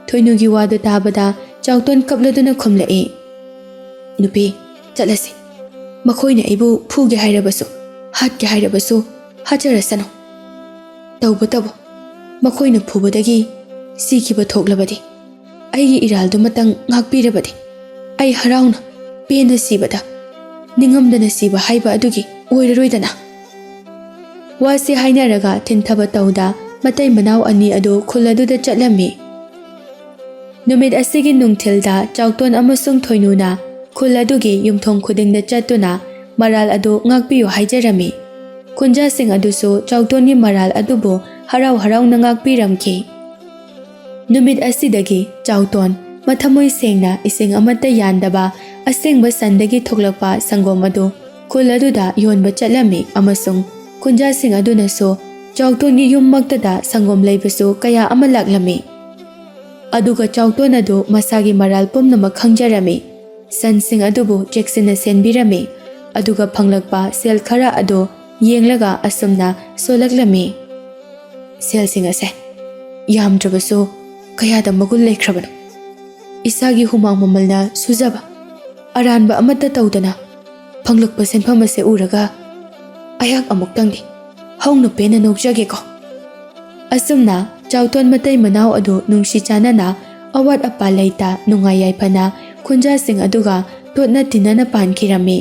ꯊꯣꯏꯅꯨꯒꯤ ꯋꯥꯗꯨ ꯇꯥꯕꯗ ꯆꯥꯎꯇꯣꯟ ꯀꯞꯂꯗꯨꯅ ꯈꯨꯝꯂꯛꯏ, "ꯅꯨꯄꯤ, ꯆꯠꯂꯁꯤ꯫ ꯃꯈꯣꯏꯅ ꯑꯩꯕꯨ ꯐꯨꯒꯦ ꯍꯥꯏꯔꯕꯁꯨ, ꯍꯥꯠꯀꯦ ꯍꯥꯏꯔꯕꯁꯨ, ꯍꯥꯠꯆꯔꯁꯅꯨ꯫ ꯇꯧꯕꯇꯕꯨ ꯃꯈꯣꯏꯅ ꯐꯨꯕꯗꯒꯤ ꯁꯤꯈꯤꯕ ꯊꯣꯛꯂꯕꯗꯤ, ꯑꯩꯒꯤ ꯏꯔꯥꯜꯗꯨꯃꯇꯪ ꯉꯥꯛꯄꯤꯔꯕꯗꯤ ꯑꯩ ꯍꯔꯥꯎꯅ ꯄꯦꯟꯅ ꯁꯤꯕꯗ ꯅꯤꯡꯉꯝꯗꯅ ꯁꯤꯕ ꯍꯥꯏꯕ ꯑꯗꯨꯒꯤ ꯑꯣꯏꯔꯔꯣꯏꯗꯅ?" ꯋꯥꯁꯤ ꯍꯥꯏꯅꯔꯒ ꯊꯤꯟꯊꯕ ꯇꯧꯗ ꯃꯇꯩ ꯃꯅꯥꯎ ꯑꯅꯤ ꯑꯗꯨ ꯈꯨꯜ ꯑꯗꯨꯗ ꯆꯠꯂꯝꯃꯤ꯫ ꯅꯨꯃꯤꯠ ꯑꯁꯤꯒꯤ ꯅꯨꯡꯊꯤꯜꯗ ꯆꯥꯎꯇꯣꯟ ꯑꯃꯁꯨꯡ ꯊꯣꯏꯅꯨꯅ ꯈꯨꯜ ꯑꯗꯨꯒꯤ ꯌꯨꯝꯊꯣꯡ ꯈꯨꯗꯤꯡꯗ ꯆꯠꯇꯨꯅ ꯃꯔꯥꯜ ꯑꯗꯨ ꯉꯥꯛꯄꯤꯌꯨ ꯍꯥꯏꯖꯔꯝꯃꯤ꯫ ꯈꯨꯟꯖꯥꯁꯤꯡ ꯑꯗꯨꯁꯨ ꯆꯥꯎꯇꯣꯟꯒꯤ ꯃꯔꯥꯜ ꯑꯗꯨꯕꯨ ꯍꯔꯥꯎ ꯍꯔꯥꯎꯅ ꯉꯥꯛꯄꯤꯔꯝꯈꯤ꯫ ꯅꯨꯃꯤꯠ ꯑꯁꯤꯗꯒꯤ ꯆꯥꯎꯇꯣꯟ ꯃꯊꯃꯣꯏ ꯁꯦꯡꯅ ꯏꯁꯤꯡ ꯑꯃꯠꯇ ꯌꯥꯟꯗꯕ ꯑꯁꯦꯡꯕ ꯁꯟꯗꯒꯤ ꯊꯣꯛꯂꯛꯄ ꯁꯪꯒꯣꯝ ꯑꯗꯨ ꯈꯨꯜ ꯑꯗꯨꯗ ꯌꯣꯟꯕ ꯆꯠꯂꯝꯃꯤ, ꯑꯃꯁꯨꯡ ꯈꯨꯟꯖꯥꯁꯤꯡ ꯑꯗꯨꯅꯁꯨ ꯆꯥꯎꯇꯣꯟꯒꯤ ꯌꯨꯝꯃꯛꯇꯗ ꯁꯪꯒꯣꯝ ꯂꯩꯕꯁꯨ ꯀꯌꯥ ꯑꯃ ꯂꯥꯛꯂꯝꯃꯤ꯫ ꯑꯗꯨꯒ ꯆꯥꯎꯇꯣꯟ ꯑꯗꯨ ꯃꯁꯥꯒꯤ ꯃꯔꯥꯜ ꯄꯨꯝꯅꯃꯛ ꯈꯪꯖꯔꯝꯃꯤ꯫ ꯁꯟꯁꯤꯡ ꯑꯗꯨꯕꯨ ꯆꯦꯛꯁꯤꯟꯅ ꯁꯦꯟꯕꯤꯔꯝꯃꯤ꯫ ꯑꯗꯨꯒ ꯐꯪꯂꯛꯄ ꯁꯦꯜ ꯈꯔ ꯑꯗꯨ ꯌꯦꯡꯂꯒ ꯑꯁꯨꯝꯅ ꯁꯣꯜꯂꯛꯂꯝꯃꯤ꯫ ꯁꯦꯜꯁꯤꯡ ꯑꯁꯦ ꯌꯥꯝꯗ꯭ꯔꯕꯁꯨ ꯀꯌꯥꯗ ꯃꯒꯨꯟ ꯂꯩꯈ꯭ꯔꯕꯅꯣ? ꯏꯁꯥꯒꯤ ꯍꯨꯃꯥꯡ ꯃꯃꯜꯅ ꯁꯨꯖꯕ, ꯑꯔꯥꯟꯕ ꯑꯃꯠꯇ ꯇꯧꯗꯅ ꯐꯪꯂꯛꯄ ꯁꯦꯟꯐꯝ ꯑꯁꯦ ꯎꯔꯒ ꯑꯩꯍꯥꯛ ꯑꯃꯨꯛꯇꯪꯗꯤ ꯍꯧꯅ ꯄꯦꯟꯅ ꯅꯣꯛꯆꯒꯦꯀꯣ꯫ ꯑꯁꯨꯝꯅ ꯆꯥꯎꯇꯣꯟ ꯃꯇꯩ ꯃꯅꯥꯎ ꯑꯗꯨ ꯅꯨꯡꯁꯤ ꯆꯥꯟꯅꯅ ꯑꯋꯥꯠ ꯑꯄꯥ ꯂꯩꯇ ꯅꯨꯡꯉꯥꯏ ꯌꯥꯏꯐꯅ ꯈꯨꯟꯖꯥꯁꯤꯡ ꯑꯗꯨꯒ ꯇꯣꯠꯅ ꯇꯤꯟꯅꯅ ꯄꯥꯟꯈꯤꯔꯝꯃꯤ꯫